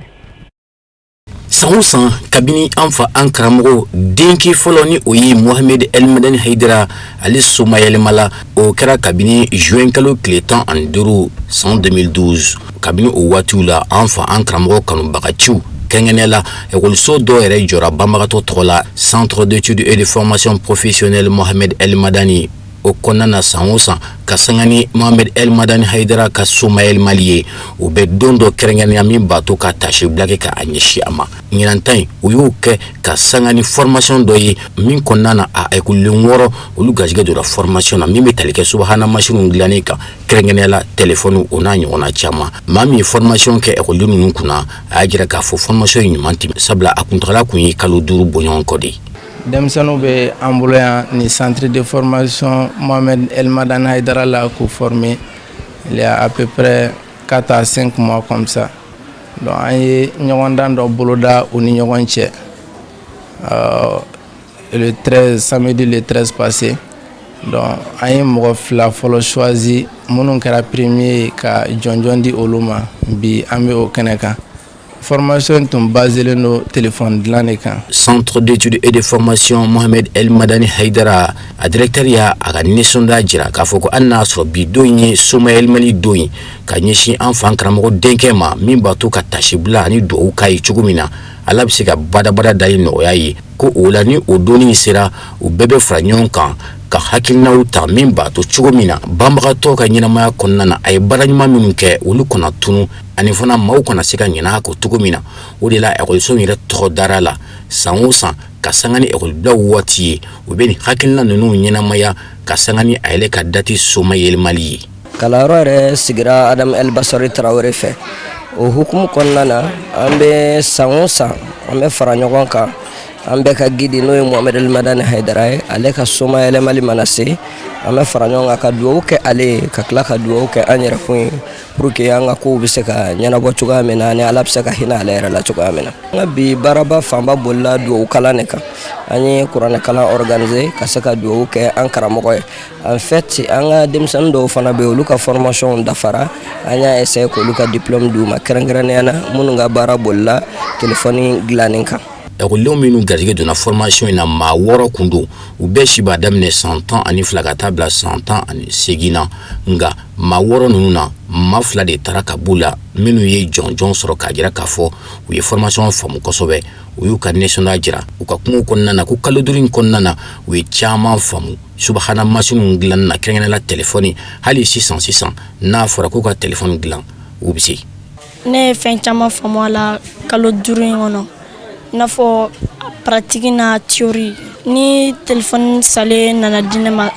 San o san, kabini an fa an karamɔgɔ denkɛ fɔlɔ, ni o ye Mohamed El Madani Haidara, ale somayɛlɛmala, o kɛra kabini juin kalo tile 15 san 2012. Kabini o waatiw la, an fa an karamɔgɔ kanubagaciw, kɛrɛnkɛrɛnnenya la, ekɔliso dɔ yɛrɛ jɔra banbagatɔ tɔgɔ la, Centre d'études et de formation professionnelle Mohamed El Madani. O kɔnɔna na, san o san, ka sanga ni Mohamed El Madani Haidara ka somayɛlɛmali ye, u bɛ don dɔ kɛrɛnkɛrɛnnenya min b'a to ka taasibila kɛ ka a ɲɛsin a ma. Ɲinan ta in, u y'o kɛ ka sanga ni formation dɔ ye min kɔnɔna na, a ekɔliden 6, olu garijɛgɛ donna formation na min bɛ tali kɛ subahana masiniw dilanni kan, kɛrɛnkɛrɛnnenya la telefɔni, o n'a ɲɔgɔnna caman. Maa min ye formation kɛ ekɔliden ninnu kunna, a y'a jira k'a fɔ formation ye ɲuman tɛmɛ, sabula a kuntagala kun ye kalo 5 bɔɲɔgɔn kɔ de ye. Denmisɛnninw bɛ an bolo yan ni centre de formation Mohamed El Madani Haidara la k'u former il y a à peu près 4 à 5 mois comme ça. Donc an ye ɲɔgɔndan dɔ boloda u ni ɲɔgɔn cɛ le 13, samedi le 13 passé. Donc an ye mɔgɔ fila fɔlɔ choisi minnu kɛra premier ye ka jɔnjɔn di olu ma. Bi an bɛ o kɛnɛ kan. Formation tun baselen don téléphone dilan de kan. Centre d'études et de formation Mohamed El Madani Haidara, a directeur y'a a ka nisɔndiya jira k'a fɔ ko hali n'a sɔrɔ bi don in ye somayɛlɛmali don ye ka ɲɛsin an fa karamɔgɔ denkɛ ma, min b'a to ka tasibila ani dugawu k'a ye cogo min na Ala bɛ se ka badabada dali nɔgɔya ye, ko o la ni o donni sera, u bɛɛ bɛ fara ɲɔgɔn kan ka hakilinaw ta min b'a to cogo min na banbagatɔ ka ɲɛnamaya kɔnɔna na, a ye baara ɲuman minnu kɛ, olu kana tunu, ani fana maaw kana se ka ɲinɛ a kɔ cogo min na. O de la ekɔliso in yɛrɛ tɔgɔ dara la. San o san, ka sanga ni ekɔlibilaw waati ye, u bɛ nin hakilina ninnu ɲɛnamaya ka sanga ni a yɛrɛ ka date somayɛlɛmali ye. Kalanyɔrɔ yɛrɛ sigira Adamu El Basari Tarawele fɛ. O hukumu kɔnɔna na, an bɛ san o san, an bɛ fara ɲɔgɔn kan. An bɛɛ ka guide n'o ye Mohamed El Madani Haidara ye, ale ka somayɛlɛmali mana se, an bɛ fara ɲɔgɔn kan ka dugawu kɛ ale ye, ka tila ka dugawu kɛ an yɛrɛ kun ye, pour que an ka kow bɛ se ka ɲɛnabɔ cogoya min na, ani Ala bɛ se ka hinɛ ale yɛrɛ la cogoya min na. An ka bi baaraba fanba bolila dugawu kalan de kan. An ye kuranɛ kalan organiser ka se ka dugawu kɛ an karamɔgɔ ye. En fait, an ka denmisɛnnin dɔw fana bɛ yen, olu ka formation dafara, an y'a essayer k'olu ka diplôme d'u ma, kɛrɛnkɛrɛnnenya na minnu ka baara bolila telefɔni dilanni kan. Ekɔlidenw minnu garijɛgɛ donna formation in na, maa 6 kun don. U bɛɛ si b'a daminɛ san 12 ka taa bila san 18 na. Nka maa 6 ninnu na, maa 2 de taara ka b'u la minnu ye jɔnjɔn sɔrɔ, k'a jira k'a fɔ u ye formation faamu kosɛbɛ. U y'u ka nisɔndiya jira u ka kumaw kɔnɔna na ko kalo 5 in kɔnɔna na, u ye caman faamu subahana masiniw dilanni na, kɛrɛnkɛrɛnnenya la telefɔni. Hali sisan sisan, n'a fɔra k'u ka telefɔni dilan, u bɛ se. Ne ye fɛn caman faamu a la kalo 5 in kɔnɔ, i n'a fɔ pratique n'a théorie. Ni téléphone salen nana di ne ma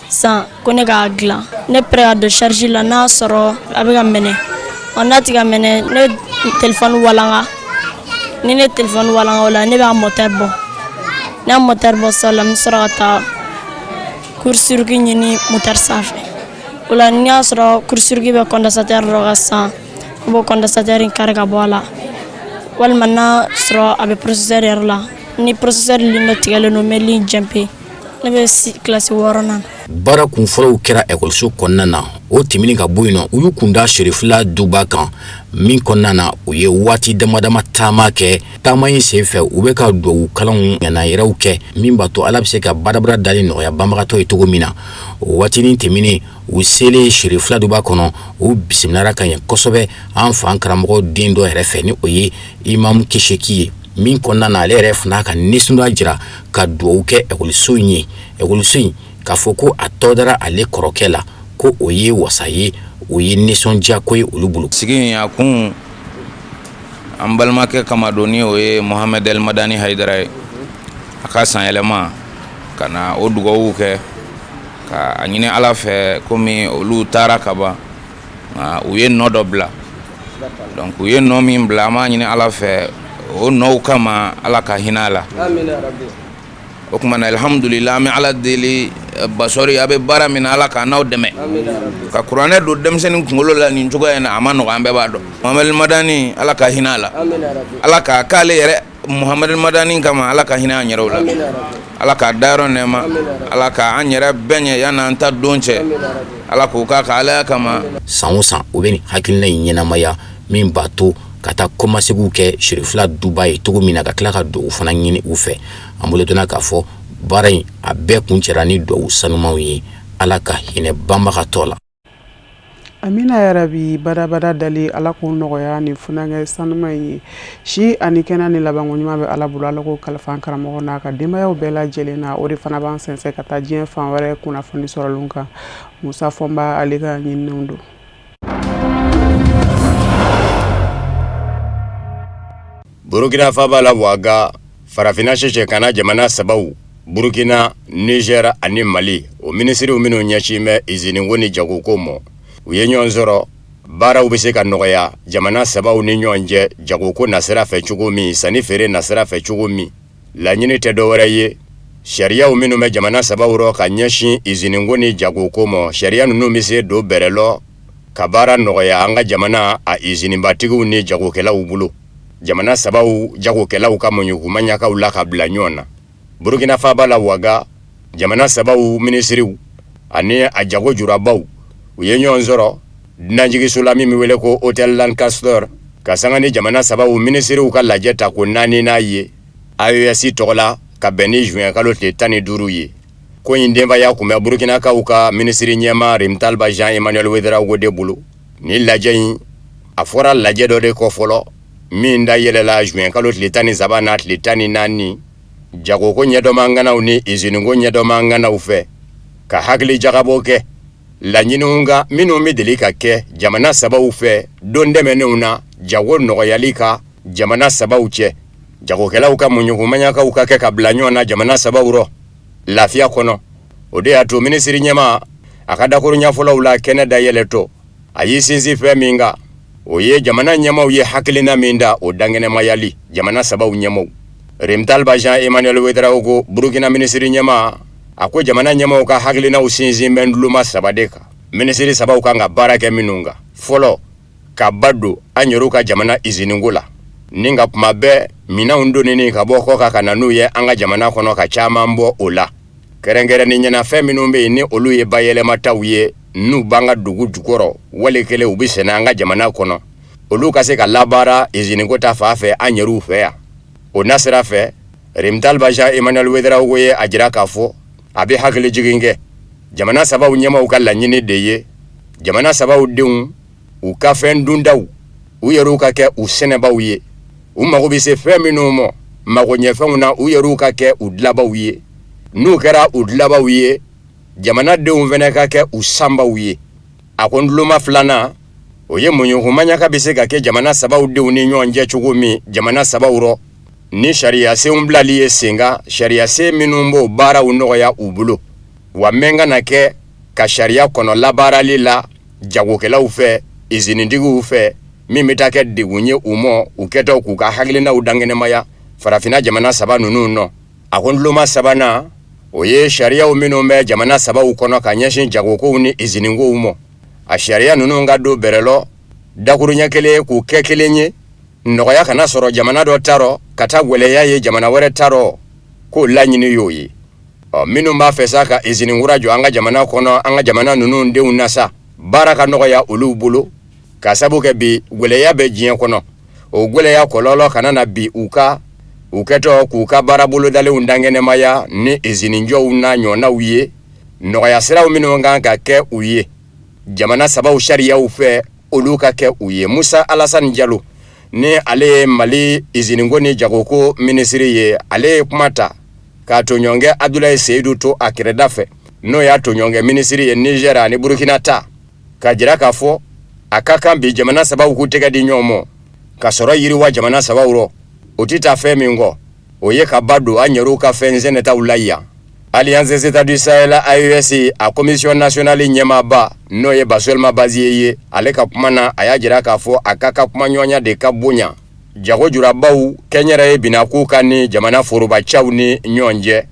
sisan ko ne k'a dilan, ne prêt ka don charge la, n'a sɔrɔ a bɛ ka mɛnɛ, ɔ n'a tɛ ka mɛnɛ, ne téléphone walanga. Ni ne téléphone walanga, o la ne b'a moteur bɔ. Ne y'a moteur bɔ sisan, la n bɛ sɔrɔ ka taa court-circuit ɲini moteur sanfɛ. O la n'i y'a sɔrɔ court-circuit bɛ condensateur dɔ kan sisan, n b'o condensateur in kari ka bɔ a la, walima n'a sɔrɔ a bɛ processeur yɛrɛ la, ni processeur ligne dɔ tigɛlen don, n bɛ ligne jumper. Ne bɛ kilasi 6nan. Baara kun fɔlɔw kɛra ekɔliso kɔnɔna na. O tɛmɛnen ka bɔ yen nɔ, u y'u kun da Serifila duba kan min kɔnɔna na, u ye waati damadama taama kɛ. Taama in senfɛ, u bɛ ka dugawu kalanw ŋana yɛrɛw kɛ min b'a to Ala bɛ se ka badabada dali nɔgɔya banbagatɔ ye cogo min na. O waatinin tɛmɛnen, u selen Serifila duba kɔnɔ, u bisimilara ka ɲɛ kosɛbɛ an fa karamɔgɔ den dɔ yɛrɛ fɛ, ni o ye Imamu Keseki ye, min kɔnɔna na ale yɛrɛ fana ka nisɔndiya jira ka dugawu kɛ ekɔliso in ye. Ekɔliso in, k'a fɔ ko a tɔ dara ale kɔrɔkɛ la, ko o ye wasa ye, o ye nisɔndiya ko ye olu bolo. Sigi in a kun, an balimakɛ kama don, ni o ye Mohamed El Madani Haidara ye, a ka sanyɛlɛma, ka na o dugawu kɛ, ka a ɲini Ala fɛ. Komi olu taara ka ban, nka u ye nɔ dɔ bila. Donc u ye nɔ min bila, an b'a ɲini Ala fɛ, o nɔw kama, Ala ka hinɛ a la. O tuma na, alhamdulila, an bɛ Ala deli. Basɔri, a bɛ baara min na, Ala k'a n'aw dɛmɛ ka kuranɛ don denmisɛnnin kunkolo la nin cogoya in na. A ma nɔgɔ, an bɛɛ b'a dɔn. Mohamed Madani, Ala ka hinɛ a la, Ala k'a k'ale yɛrɛ Mohamed Madani kama, Ala ka hinɛ an yɛrɛw la, Ala k'a dayɔrɔ nɛɛma, Ala ka an yɛrɛ bɛɛ ɲɛ yan'an ta don cɛ, Ala k'o k'a ka Alaya kama. San o san, u bɛ nin hakilina in ɲɛnamaya min b'a to ka taa kɔmasegiw kɛ Serifila duba ye cogo min na, ka tila ka dugawu fana ɲini u fɛ. An bolo donna k'a fɔ baara in a bɛɛ kuncɛra ni dugawu sanumanw ye, Ala ka hinɛ banbagatɔ la. Amina yarabi. Badabada dali, Ala k'o nɔgɔya ni funankɛ sanuma in ye. Si ani kɛnɛ ni labanko ɲuman bɛ Ala bolo, Ala k'o kalifa an karamɔgɔ n'a ka denbayaw bɛɛ lajɛlen na. O de fana b'an sɛnsɛn ka taa diɲɛ fan wɛrɛ kunnafoni sɔrɔlenw kan. Musa Fɔnba, ale ka ɲininiw don. Burukina faaba la Waga, farafinna sɛsɛkana jamana sabaw, Burukina, Niger ani Mali, o minisiriw minnu ɲɛsin bɛ iziniko ni jagoko ma, u ye ɲɔgɔn sɔrɔ baaraw bɛ se ka nɔgɔya jamana sabaw ni ɲɔgɔn cɛ jagoko nasira fɛ cogo min, sanni feere nasira fɛ cogo min. Laɲini tɛ dɔwɛrɛ ye, sariyaw minnu bɛ jamana sabaw rɔ ka ɲɛsin iziniko ni jagoko ma, sariya ninnu bɛ se don bɛrɛ lɔ ka baara nɔgɔya an ka jamana a izinibatigiw ni jagokɛlaw bolo. Jamana sabaw jagokɛlaw ka muɲukumaɲakaw la ka bila ɲɔgɔn na. Burukina faaba la Waga, jamana sabaw minisiriw ani a jago jurabaw, u ye ɲɔgɔn sɔrɔ dunanjiginso la min bɛ wele ko Hôtel Lancaster, ka sanga ni jamana sabaw minisiriw ka lajɛ tako naaninan ye AES tɔgɔ la, ka bɛn ni juin kalo tile 15 ye. Ko in denbaya tun bɛ Burukinakaw ka minisiri ɲɛmaa Rimtalba Jean Emmanuel Ouedraogo de bolo. Ni lajɛ in, a fɔra lajɛ dɔ de kɔ fɔlɔ min da yɛlɛla juin kalo tile 13 n'a tile 14, jagoko ɲɛdɔnbaa ŋanaw ni iziniko ɲɛdɔnbaa ŋanaw fɛ, ka hakili jagabɔ kɛ laɲiniw kan minnu bɛ deli ka kɛ jamana sabaw fɛ don tɛmɛnenw na jago nɔgɔyali ka jamana sabaw cɛ, jagokɛlaw ka muɲukumaɲakaw ka kɛ ka bila ɲɔgɔn na jamana sabaw rɔ lafiya kɔnɔ. O de y'a to minisiri ɲɛmaa a ka dakuruɲɛ fɔlɔw la kɛnɛ dayɛlɛtɔ, a y'i sinsin fɛn min kan, o ye jamana ɲɛmaaw ye hakilina min da, o dankɛnɛmayali jamana sabaw ɲɛmaaw. Rimtalba Jean Emmanuel Ouedraogo, Burukina minisiri ɲɛmaa, a ko jamana ɲɛmaaw ka hakilinaw sinsin bɛ nduluma saba de kan, minisiri sabaw kan ka baara kɛ minnu kan. Fɔlɔ, ka ba don an yɛrɛw ka jamana izininko la, ni ka kuma bɛɛ minɛnw donni ka bɔ kɔkan ka na n'u ye an ka jamana kɔnɔ, ka caman bɔ o la, kɛrɛnkɛrɛnnenya na fɛn minnu bɛ yen ni olu ye bayɛlɛmataw ye, n'u b'an ka dugu jukɔrɔ, wali kelen u bɛ sɛnɛ an ka jamana kɔnɔ, olu ka se ka labaara izininko ta fan fɛ an yɛrɛw fɛ yan. O nasira fɛ, Rimtalba Jean Emmanuel Ouedraogo ye a jira k'a fɔ a bɛ hakilijigin kɛ jamana sabaw ɲɛmaaw ka laɲini de ye jamana sabaw denw u ka fɛn duntaw u yɛrɛw ka kɛ u sɛnɛbaw ye, u mago bɛ se fɛn minnu ma magoɲɛfɛnw na, u yɛrɛw ka kɛ u dilabaw ye. N'u kɛra u dilabaw ye, jamana denw fana ka kɛ u sanbaw ye. A ko nduluma filanan, o ye muɲukumaɲaka bɛ se ka kɛ jamana sabaw denw ni ɲɔgɔn cɛ cogo min jamana sabaw rɔ, ni sariyasenw bilali ye sen kan, sariyasen minnu b'o baaraw nɔgɔya u bolo, wa mɛn kana kɛ ka sariya kɔnɔ labaarali la jagokɛlaw fɛ, izinintigiw fɛ, min bɛ taa kɛ degun ye u ma u kɛtɔ k'u ka hakilinaw dankɛnɛmaya farafinna jamana saba ninnu nɔ. A ko nduluma sabanan, o ye sariyaw minnu bɛ jamana sabaw kɔnɔ ka ɲɛsin jagokow ni izininkow ma, a sariya ninnu ka don bɛrɛ lɔ dakuruɲɛ kelen k'u kɛ kelen ye, nɔgɔya kana sɔrɔ jamana dɔ ta rɔ ka taa gwɛlɛya ye jamana wɛrɛ ta rɔ, k'o laɲini y'o ye. Ɔ, minnu b'a fɛ sa ka izinin kura jɔ an ka jamana kɔnɔ, an ka jamana ninnu denw na sa, baara ka nɔgɔya olu bolo, ka sabu kɛ bi gwɛlɛya bɛ diɲɛ kɔnɔ, o gwɛlɛya kɔlɔlɔ kana na bin u kan u kɛtɔ k'u ka baara bolodalenw dankɛnɛmaya ni izininjɔw n'a ɲɔgɔnnaw ye. Nɔgɔya siraw minnu kan ka kɛ u ye jamana sabaw sariyaw fɛ, olu ka kɛ u ye. Musa Alasani Jalo, ni ale ye Mali izininko ni jagoko minisiri ye, ale ye kuma ta k'a tɔɲɔgɔnkɛ Abdulayi Seyidu to a kɛrɛda fɛ, n'o y'a tɔɲɔgɔnkɛ minisiri ye Nizɛri ani Burukina ta, k'a jira k'a fɔ a ka kan bi jamana sabaw k'u tɛgɛ di ɲɔgɔn ma ka sɔrɔ yiriwa jamana sabaw rɔ. O tɛ taa fɛn min kɔ, o ye ka ba don an yɛrɛw ka fɛn sɛnɛtaw la yan. Alliance des États du Sahel, AES, a commission nationale ɲɛmaaba, n'o ye Bassolma Baziye ye, ale ka kuma na, a y'a jira k'a fɔ a ka ka kumaɲɔgɔnya de ka bonya jago jurabaw kɛnyɛrɛye binakun kan ni jamana forobacaw ni ɲɔgɔn cɛ,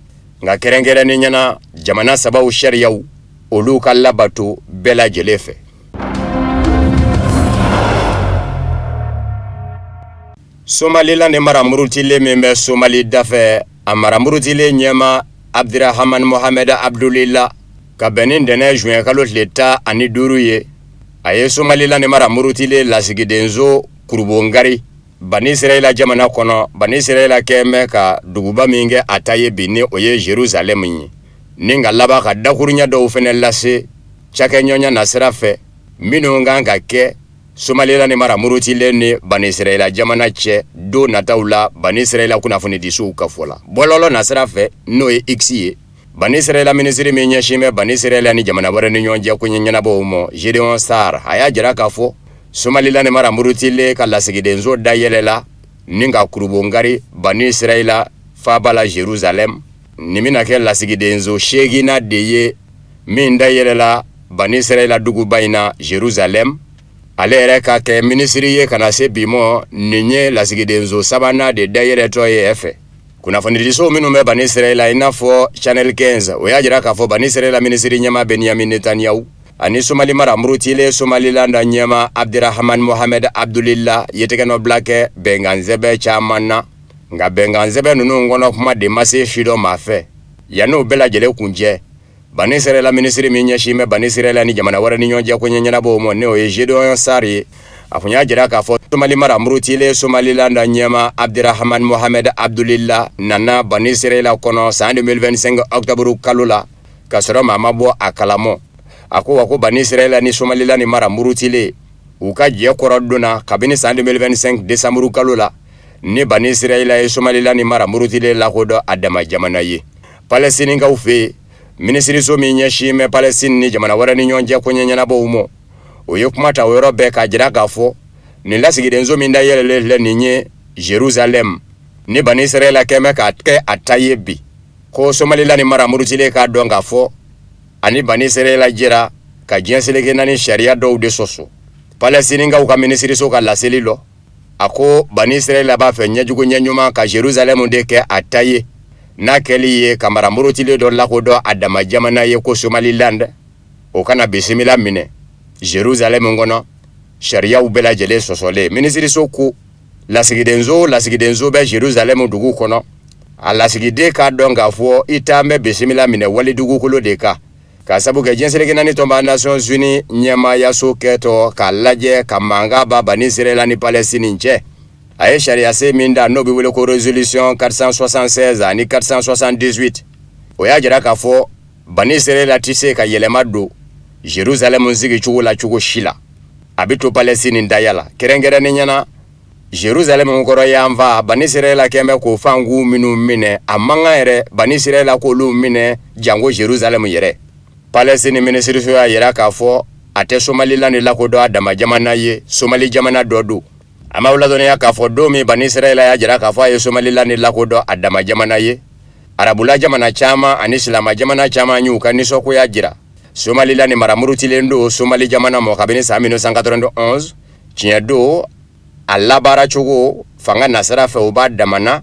nka kɛrɛnkɛrɛnnenya na jamana sabaw sariyaw, olu ka labato bɛɛ lajɛlen fɛ. Somaliland mara murutilen min bɛ Somali dafɛ, a mara murutilen ɲɛmaa Abdirahaman Mohamed Abdulila, ka bɛn ni ntɛnɛn juin kalo tile 15 ye, a ye Somaliland mara murutilen lasigidenso kurunbonkari Bani Israɛla jamana kɔnɔ. Bani Israɛla kɛlen bɛ ka duguba min kɛ a ta ye bi, ni o ye Jerusalem ye, ni ka laban ka dakuruɲɛ dɔw fana lase cakɛɲɔgɔnya nasira fɛ minnu kan ka kɛ Somaliland mara murutilen ni Bani Israɛla jamana cɛ don nataw la. Bani Israɛla kunnafonidisow ka fɔ la, bɔlɔlɔ nasira fɛ, n'o ye X ye, Bani Israɛla minisiri min ɲɛsin bɛ Bani Israɛla ni jamana wɛrɛ ni ɲɔgɔn cɛ koɲɛ ɲɛnabɔw ma, Gedeon Sar, a y'a jira k'a fɔ Somaliland mara murutilen ka lasigidenso dayɛlɛla ni ka kurunbonkari Bani Israɛla faaba la Jerusalem. Nin bɛna kɛ lasigidenso seeginnan de ye min dayɛlɛla Bani Israɛla duguba in na Jerusalem. Ale yɛrɛ ka kɛ minisiri ye ka na se bi ma, nin ye lasigidenso sabanan de dayɛlɛtɔ ye fɛ. Kunnafonidiso minnu bɛ Bani Israɛla, i n'a fɔ Channel 15, o y'a jira k'a fɔ Bani Israɛla minisiri ɲɛmaa Benyamin Netanyahu ani Somali mara murutilen Somaliland ɲɛmaa Abdirahaman Mohamed Abdulila ye tɛgɛnɔbila kɛ bɛnkansɛbɛn caman na. Nka bɛnkansɛbɛn ninnu kɔnɔ kuma de ma se sidɔn maa fɛ. Yann'o bɛɛ lajɛlen kuncɛ, Bani Israɛla minisiri min ɲɛsin bɛ Bani Israɛla ni jamana wɛrɛ ni ɲɔgɔn cɛ koɲɛ ɲɛnabɔw ma, n'o ye Gedeon Sar ye, a kun y'a jira k'a fɔ Somali mara murutilen Somaliland ɲɛmaa Abdirahaman Mohamed Abdulila nana Bani Israɛla kɔnɔ san 2025 octobre kalo la, k'a sɔrɔ maa ma bɔ a kalamɔ. A ko wa ko Bani Israɛla ni Somaliland mara murutilen, u ka jɛ kɔrɔ donna kabini san 2025 décembre kalo la, ni Bani Israɛla ye Somaliland mara murutilen lakodɔn a dama jamana ye. Palɛstinikaw fɛ yen, minisiriso min ɲɛsin bɛ Palɛstine ni jamana wɛrɛ ni ɲɔgɔn cɛ koɲɛ ɲɛnabɔw ma, o ye kuma ta o yɔrɔ bɛɛ k'a jira k'a fɔ nin lasigidenso min dayɛlɛlen filɛ nin ye Jerusalem, ni Bani Israɛla kɛn bɛ k'a kɛ a ta ye bi, ko Somaliland mara murutilen k'a dɔn k'a fɔ ani Bani Israɛla jɛra ka diɲɛ seleke naani sariya dɔw de sɔsɔ. Palɛstinikaw ka minisiriso ka laseli lɔ. A ko Bani Israɛla b'a fɛ ɲɛjugu ɲɛɲuman ka Jerusalɛmu de kɛ a ta ye, n'a kɛli ye ka mara murutilen dɔ lakodɔn a dama jamana ye ko Somaliland, o kana bisimila minɛ Jerusalɛmu kɔnɔ sariyaw bɛɛ lajɛlen sɔsɔlen. Minisiriso ko lasigidenso lasigidenso bɛ Jerusalɛmu dugu kɔnɔ, a lasigiden k'a dɔn k'a fɔ i taa bɛ bisimila minɛ wali dugukolo de kan, ka sabu kɛ diɲɛ seleke naani tɔnba Nations Unies ɲɛmaayaso kɛtɔ k'a lajɛ ka mankan ban Bani Israɛla ni Palestine cɛ. A ye sariyasen min da n'o bɛ wele ko résolution 476 ani 478, o y'a jira k'a fɔ Bani Israɛla tɛ se ka yɛlɛma don Jerusalɛmu sigicogo la cogo si la, a bɛ to Palestine daya la, kɛrɛnkɛrɛnnenya na Jerusalɛmu kɔrɔn yanfan. Bani Israɛla kɛn bɛ k'o fanku minnu minɛ, a man kan yɛrɛ Bani Israɛla k'olu minɛ, janko Jerusalɛmu yɛrɛ. Palestine minisiriso y'a jira k'a fɔ a tɛ Somaliland lakodɔn a dama jamana ye, Somali jamana dɔ don. An b'aw ladɔnniya k'a fɔ don min Bani Israɛla y'a jira k'a fɔ a ye Somaliland lakodɔn a dama jamana ye, arabula jamana caman ani silama jamana caman y'u ka nisɔngoya jira. Somaliland mara murutilen don Somali jamana mɔ kabini san 1991. Tiɲɛ don, a labaara cogo fanga nasira fɛ, o b'a damana,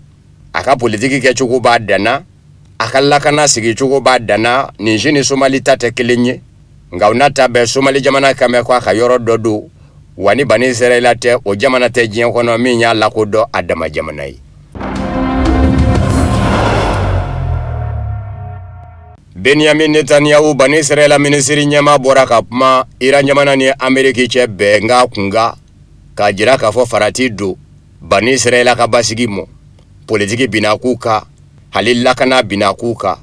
a ka politiki kɛcogo b'a danna, a ka lakana sigicogo b'a danna. Nin si ni Somali ta tɛ kelen ye, nka o n'a ta bɛɛ, Somali jamana kan bɛ ko a ka yɔrɔ dɔ don wa, ni Bani Israɛla tɛ, o jamana tɛ diɲɛ kɔnɔ min y'a lakodɔn a dama jamana ye. Benyamin Netanyahu, Bani Israɛla minisiri ɲɛmaa, bɔra ka kuma Iran jamana ni Ameriki cɛ bɛnkan kunkan, k'a jira k'a fɔ farati don Bani Israɛla ka basigi mɔ, politiki binakun kan, hali lakana binakun kan.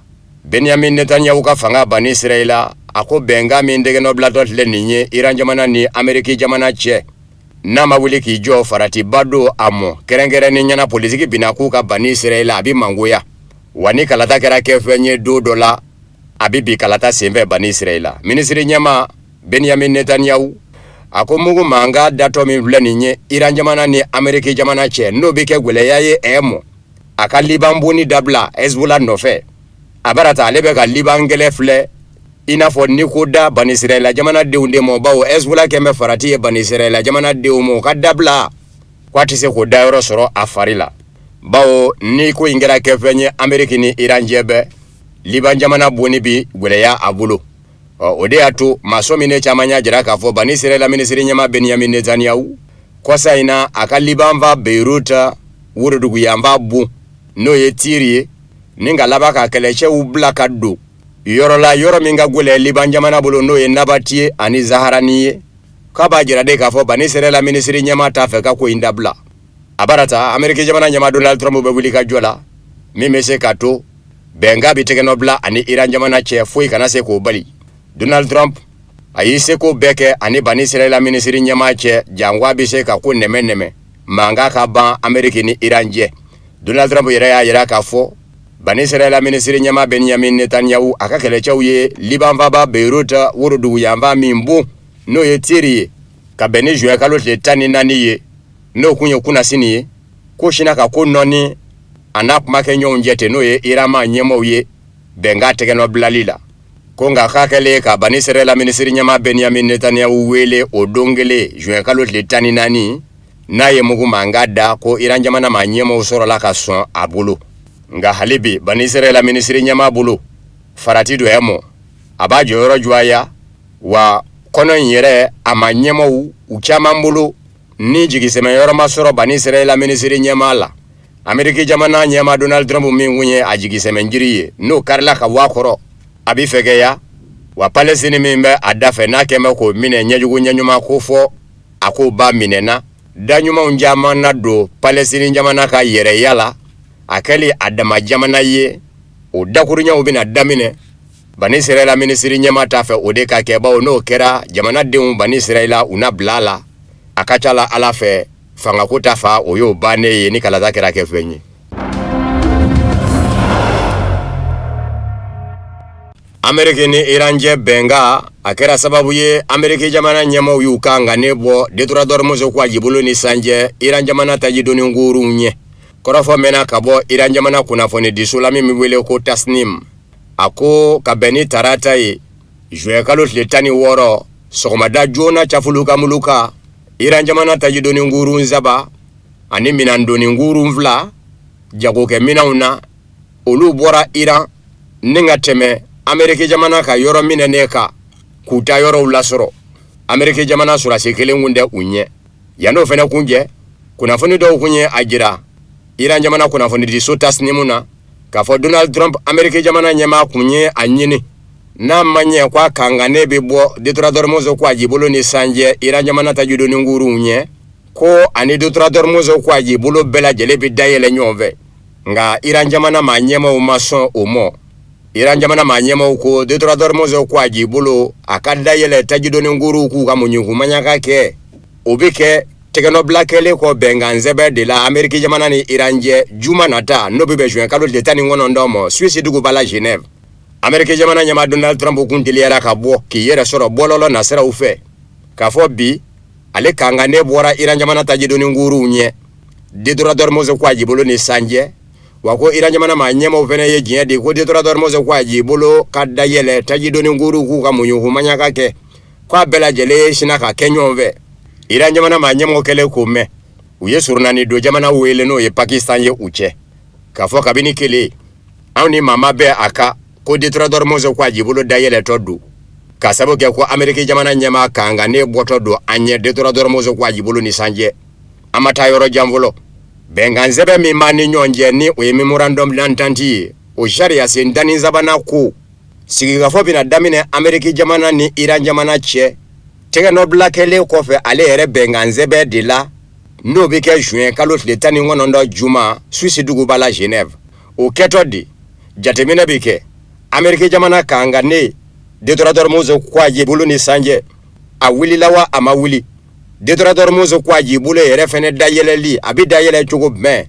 Benyamin Netanyahu ka fanga Bani Israɛla, a ko bɛnkan min tɛgɛnɔbilatɔ filɛ nin ye Iran jamana ni Ameriki jamana cɛ, n'a ma wuli k'i jɔ, faratiba don a mɔ, kɛrɛnkɛrɛnnenya na politiki binakun kan Bani Israɛla, a bɛ mangoya wa. Ni kalata kɛra kɛfɛn ye don dɔ la, a bɛ bi kalata senfɛ Bani Israɛla. Minisiri ɲɛmaa Benyamin Netanyahu a ko mugu mankan datɔ min filɛ nin ye Iran jamana ni Ameriki jamana cɛ, n'o bɛ kɛ gwɛlɛya ye ɛ mɔ a ka Liban bonni dabila Hezbollah nɔfɛ. A bara ta ale bɛ ka Liban kɛlɛ filɛ i n'a fɔ ni ko da Bani Israɛla jamanadenw de mɔ, bawo Hezbollah kɛn bɛ farati ye Bani Israɛla jamanadenw mɔ. O ka dabila k'a tɛ se k'o dayɔrɔ sɔrɔ a fari la, bawo ni ko in kɛra kɛfɛn ye Ameriki ni Iran cɛ bɛɛ, Liban jamana bonni bi gwɛlɛya a bolo. Ɔ, o de y'a to maa sɔminen caman y'a jira k'a fɔ Bani Israɛla minisiri ɲɛmaa Benyamin Netanyahu, kɔsa in na a ka Liban fa Beyrouth woroduguyanfan bon, n'o ye Tiri ye, ni ka laban ka kɛlɛcɛw bila ka don yɔrɔ la, yɔrɔ min ka gwɛlɛ Liban jamana bolo, n'o ye Nabatiye ani Zaharani ye, k'a b'a jira de k'a fɔ Bani Israɛla minisiri ɲɛmaa t'a fɛ ka ko in dabila. A bara ta Ameriki jamana ɲɛmaa Donald Trump bɛ wuli ka jɔ la min bɛ se ka to bɛnkan bɛ tɛgɛnɔ bila ani Iran jamana cɛ, foyi kana se k'o bali. Donald Trump a y'i seko bɛɛ kɛ ani Bani Israɛla minisiri ɲɛmaa cɛ, janko a bɛ se ka ko nɛmɛ nɛmɛ mankan ka ban Ameriki ni Iran cɛ. Donald Trump yɛrɛ y'a jira k'a fɔ Bani Israɛla minisiri ɲɛmaa Benyamin Netanyahu, a ka kɛlɛcɛw ye Liban faaba Beyrouth woroduguyanfan min bon, n'o ye Tiri ye, ka bɛn ni juin kalo tile 14 ye, n'o kun ye kunnasini ye, ko sina ka ko nɔɔni a n'a kumakɛɲɔgɔnw cɛ ten, n'o ye Iran maa ɲɛmaaw ye, bɛnkan tɛgɛnɔ bilali la. Ko nka k'a kɛlen ka Bani Israɛla minisiri ɲɛmaa Benyamin Netanyahu wele o don kelen juin kalo tile 14, n'a ye mugu mankan da, ko Iran jamana maa ɲɛmaaw sɔrɔla ka sɔn a bolo. Nka hali bi Bani Israɛla minisiri ɲɛmaa bolo, farati don ɛ mɔ a b'a jɔyɔrɔ jɔya wa kɔnɔ in yɛrɛ a maa ɲɛmaaw u caman bolo ni jigisɛmɛyɔrɔ ma sɔrɔ Bani Israɛla minisiri ɲɛmaa la. Ameriki jamana ɲɛmaa Donald Trump min kun ye a jigisɛmɛjiri ye, n'o karila ka bɔ a kɔrɔ, a bɛ fɛgɛya wa. Palestine min bɛ a da fɛ, n'a kɛn bɛ k'o minɛ ɲɛjugu ɲɛɲuman ko fɔ a k'o ba minɛna, da ɲumanw caman na don Palestine jamana ka yɛrɛya la, a kɛli a dama jamana ye, o dakuruɲaw bɛna daminɛ. Bani Israɛla minisiri ɲɛmaa t'a fɛ o de ka kɛ, bawo n'o kɛra, jamanadenw Bani Israɛla u na bila a la. A ka ca la Ala fɛ, fangako ta fa, o y'o bannen ye ni kalata kɛra kɛ fɛn ye. Ameriki ni Iran cɛ bɛnkan, a kɛra sababu ye Ameriki jamana ɲɛmaaw y'u ka ŋaniya bɔ détroit d'Ormuz kɔgɔjibolo ni sanjɛ Iran jamana tajidoni kurunw ɲɛ. Kɔrɔfɔ mɛnna ka bɔ Iran jamana kunnafonidiso la min bɛ wele ko Tasnim. A ko ka bɛn ni tarata ye juin kalo tile 16 sɔgɔmada joona, cafulukamuluka, Iran jamana tajidoni kurun saba ani minɛndoni kurun 2 jagokɛminɛnw na, olu bɔra Iran ni ka tɛmɛ Ameriki jamana ka yɔrɔ minɛnen kan k'u ta yɔrɔw lasɔrɔ. Ameriki jamana sɔrɔdasi kelen kun tɛ u ɲɛ. Yann'o fana kun cɛ, kunnafoni dɔw kun ye a jira Iran jamana kunnafonidiso Tasnimu na k'a fɔ Donald Trump Ameriki jamana ɲɛmaa kun ye a ɲini n'a ma ɲɛ ko a kankannen bɛ bɔ détroit d'Ormuz kwajibolo ni sanjɛ Iran jamana tajidoni kurunw ɲɛ, ko ani détroit d'Ormuz kwajibolo bɛɛ lajɛlen bɛ dayɛlɛ ɲɔgɔn fɛ. Nka Iran jamana maa ɲɛmaaw ma sɔn o ma. Iran jamana maa ɲɛmaaw ko détroit d'Ormuz kwajibolo a ka dayɛlɛ tajidoni kurunw k'u ka muɲukumaɲaka kɛ, o bɛ kɛ tɛgɛnɔbila kɛlen kɔ bɛnkan sɛbɛn de la Ameriki jamana ni Iran cɛ juma nata, n'o bɛ bɛn juin kalo tile 19 ma, Suisse duguba la Genève. Ameriki jamana ɲɛmaa Donald Trump kun teliyara ka bɔ k'i yɛrɛ sɔrɔ bɔlɔlɔ nasiraw fɛ k'a fɔ bi ale kankannen bɔra Iran jamana tajidoni kurunw ɲɛ détroit d'Ormuz kwajibolo ni sanjɛ, wa ko Iran jamana maa ɲɛmaaw fana ye diɲɛ di ko détroit d'Ormuz kwajibolo ka dayɛlɛ tajidoni kurunw k'u ka muɲukumaɲaka kɛ, k'a bɛɛ lajɛlen sinna ka kɛ ɲɔgɔn fɛ. Iran jamana maa ɲɛmɔgɔ kɛlen k'o mɛn, u ye surunani don jamana wele, n'o ye Pakistan ye, u cɛ k'a fɔ kabini kelen anw ni maa ma bɛn a kan ko détroit d'Ormuz kwajibolo dayɛlɛtɔ don, ka sababu kɛ ko Ameriki jamana ɲɛmaa kankannen bɔtɔ don an ɲɛ détroit d'Ormuz kwajibolo ni sanjɛ. An ma taa yɔrɔ jan fɔlɔ, bɛnkan sɛbɛn min b'an ni ɲɔgɔn cɛ, ni o ye mémorandum d'entente ye, o sariya sen 13nan ko sigikafɔ bɛna daminɛ Ameriki jamana ni Iran jamana cɛ tɛgɛnɔbila kɛlen kɔfɛ ale yɛrɛ bɛnkan sɛbɛn de la, n'o bɛ kɛ juin kalo tile 19 juma Suisse duguba la Genève. O kɛtɔ de jateminɛ bɛ kɛ Ameriki jamana kankannen détroit d'Ormuz kwajibolo ni sanjɛ, a wulila wa a ma wuli, détroit d'Ormuz kwajibolo yɛrɛ fɛnɛ dayɛlɛli a bɛ dayɛlɛ cogo jumɛn.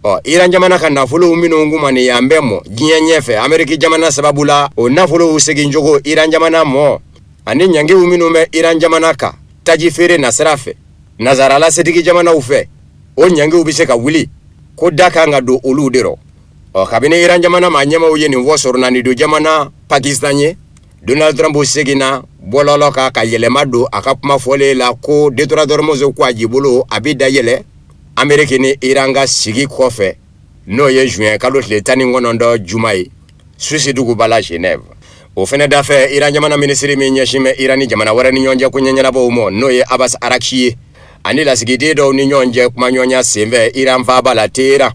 Ɔ Iran jamana ka nafolow minnu kumaniyan bɛ mɔ diɲɛ ɲɛfɛ Ameriki jamana sababu la, o nafolow segin cogo Iran jamana mɔ, ani ɲangiw minnu bɛ Iran jamana kan taji feere nasira fɛ nazarala setigi jamanaw fɛ, o ɲangiw bɛ se ka wuli, ko da kan ka don olu de rɔ. Ɔ kabini Iran jamana maa ɲɛmaaw ye nin fɔ surunani don jamana Pakistan ye, Donald Trump seginna bɔlɔlɔ kan ka yɛlɛma don a ka kuma fɔlen la ko détroit d'Ormuz kwajibolo a bɛ dayɛlɛ Ameriki ni Iran ka sigi kɔfɛ, n'o ye juin kalo tile 19 juma ye Suisse duguba la Genève. O fɛnɛ dafɛ, Iran jamana minisiri min ɲɛsin bɛ Iran ni jamana wɛrɛ ni ɲɔgɔn cɛ koɲɛ ɲɛnabɔw ma, n'o ye Abbas Araghchi ye, ani lasigiden dɔw ni ɲɔgɔn cɛ kumaɲɔgɔnya senfɛ Iran faaba la Téhéran,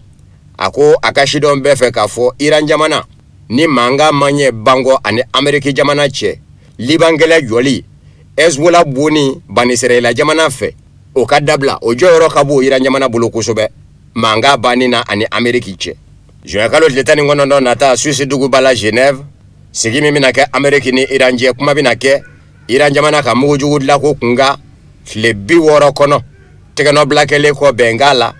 a ko a ka sidɔn bɛɛ fɛ k'a fɔ Iran jamana ni mankan ma ɲɛ bankɔ ani Ameriki jamana cɛ, Liban kɛlɛ jɔli, Hezbollah bonni Banisirayila jamana fɛ, o ka dabila, o jɔyɔrɔ ka bon Iran jamana bolo kosɛbɛ mankan banni na ani Ameriki cɛ. Juin kalo tile 19 nata Suisse duguba la Genève, sigi min bɛna kɛ Ameriki ni Iran cɛ, kuma bɛna kɛ Iran jamana ka mugujugu dilanko kunkan tile 60 kɔnɔ tɛgɛnɔbila kɛlen kɔ bɛnkan la.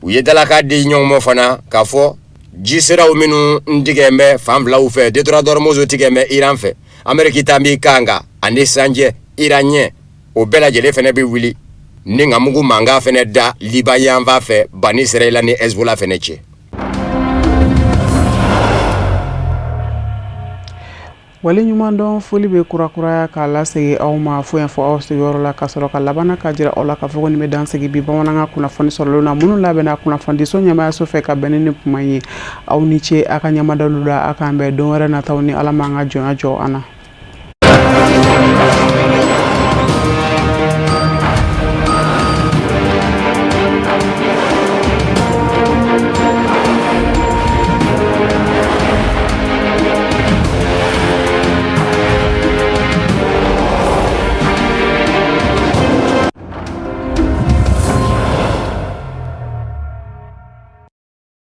U ye dalakan di ɲɔgɔn ma fana k'a fɔ jisiraw minnu tigɛ bɛ fan filaw fɛ, détroit d'Ormuz tigɛ bɛ Iran fɛ, Ameriki ta b'i kan kan ani sanjɛ Iran ɲɛ, o bɛɛ lajɛlen fɛnɛ bɛ wuli ni ka mugu mankan fɛnɛ da Liban yanfan fɛ Bani Israɛla ni Hezbollah fɛnɛ cɛ. Wale ɲumandɔn foli bɛ kurakuraya k'a lasegin aw ma fo yan fɔ aw sigiyɔrɔ la, ka sɔrɔ ka laban ka jira aw la k'a fɔ ko nin bɛ dan sigi bi bamanankan kunnafoni sɔrɔlenw na minnu labɛnna kunnafonidiso ɲɛmaayaso fɛ ka bɛn ni nin kuma ye. Aw ni ce a ka ɲɛmadalu la, a k'an bɛn don wɛrɛ nataw ni Ala m'an ka jɔnya jɔ an na.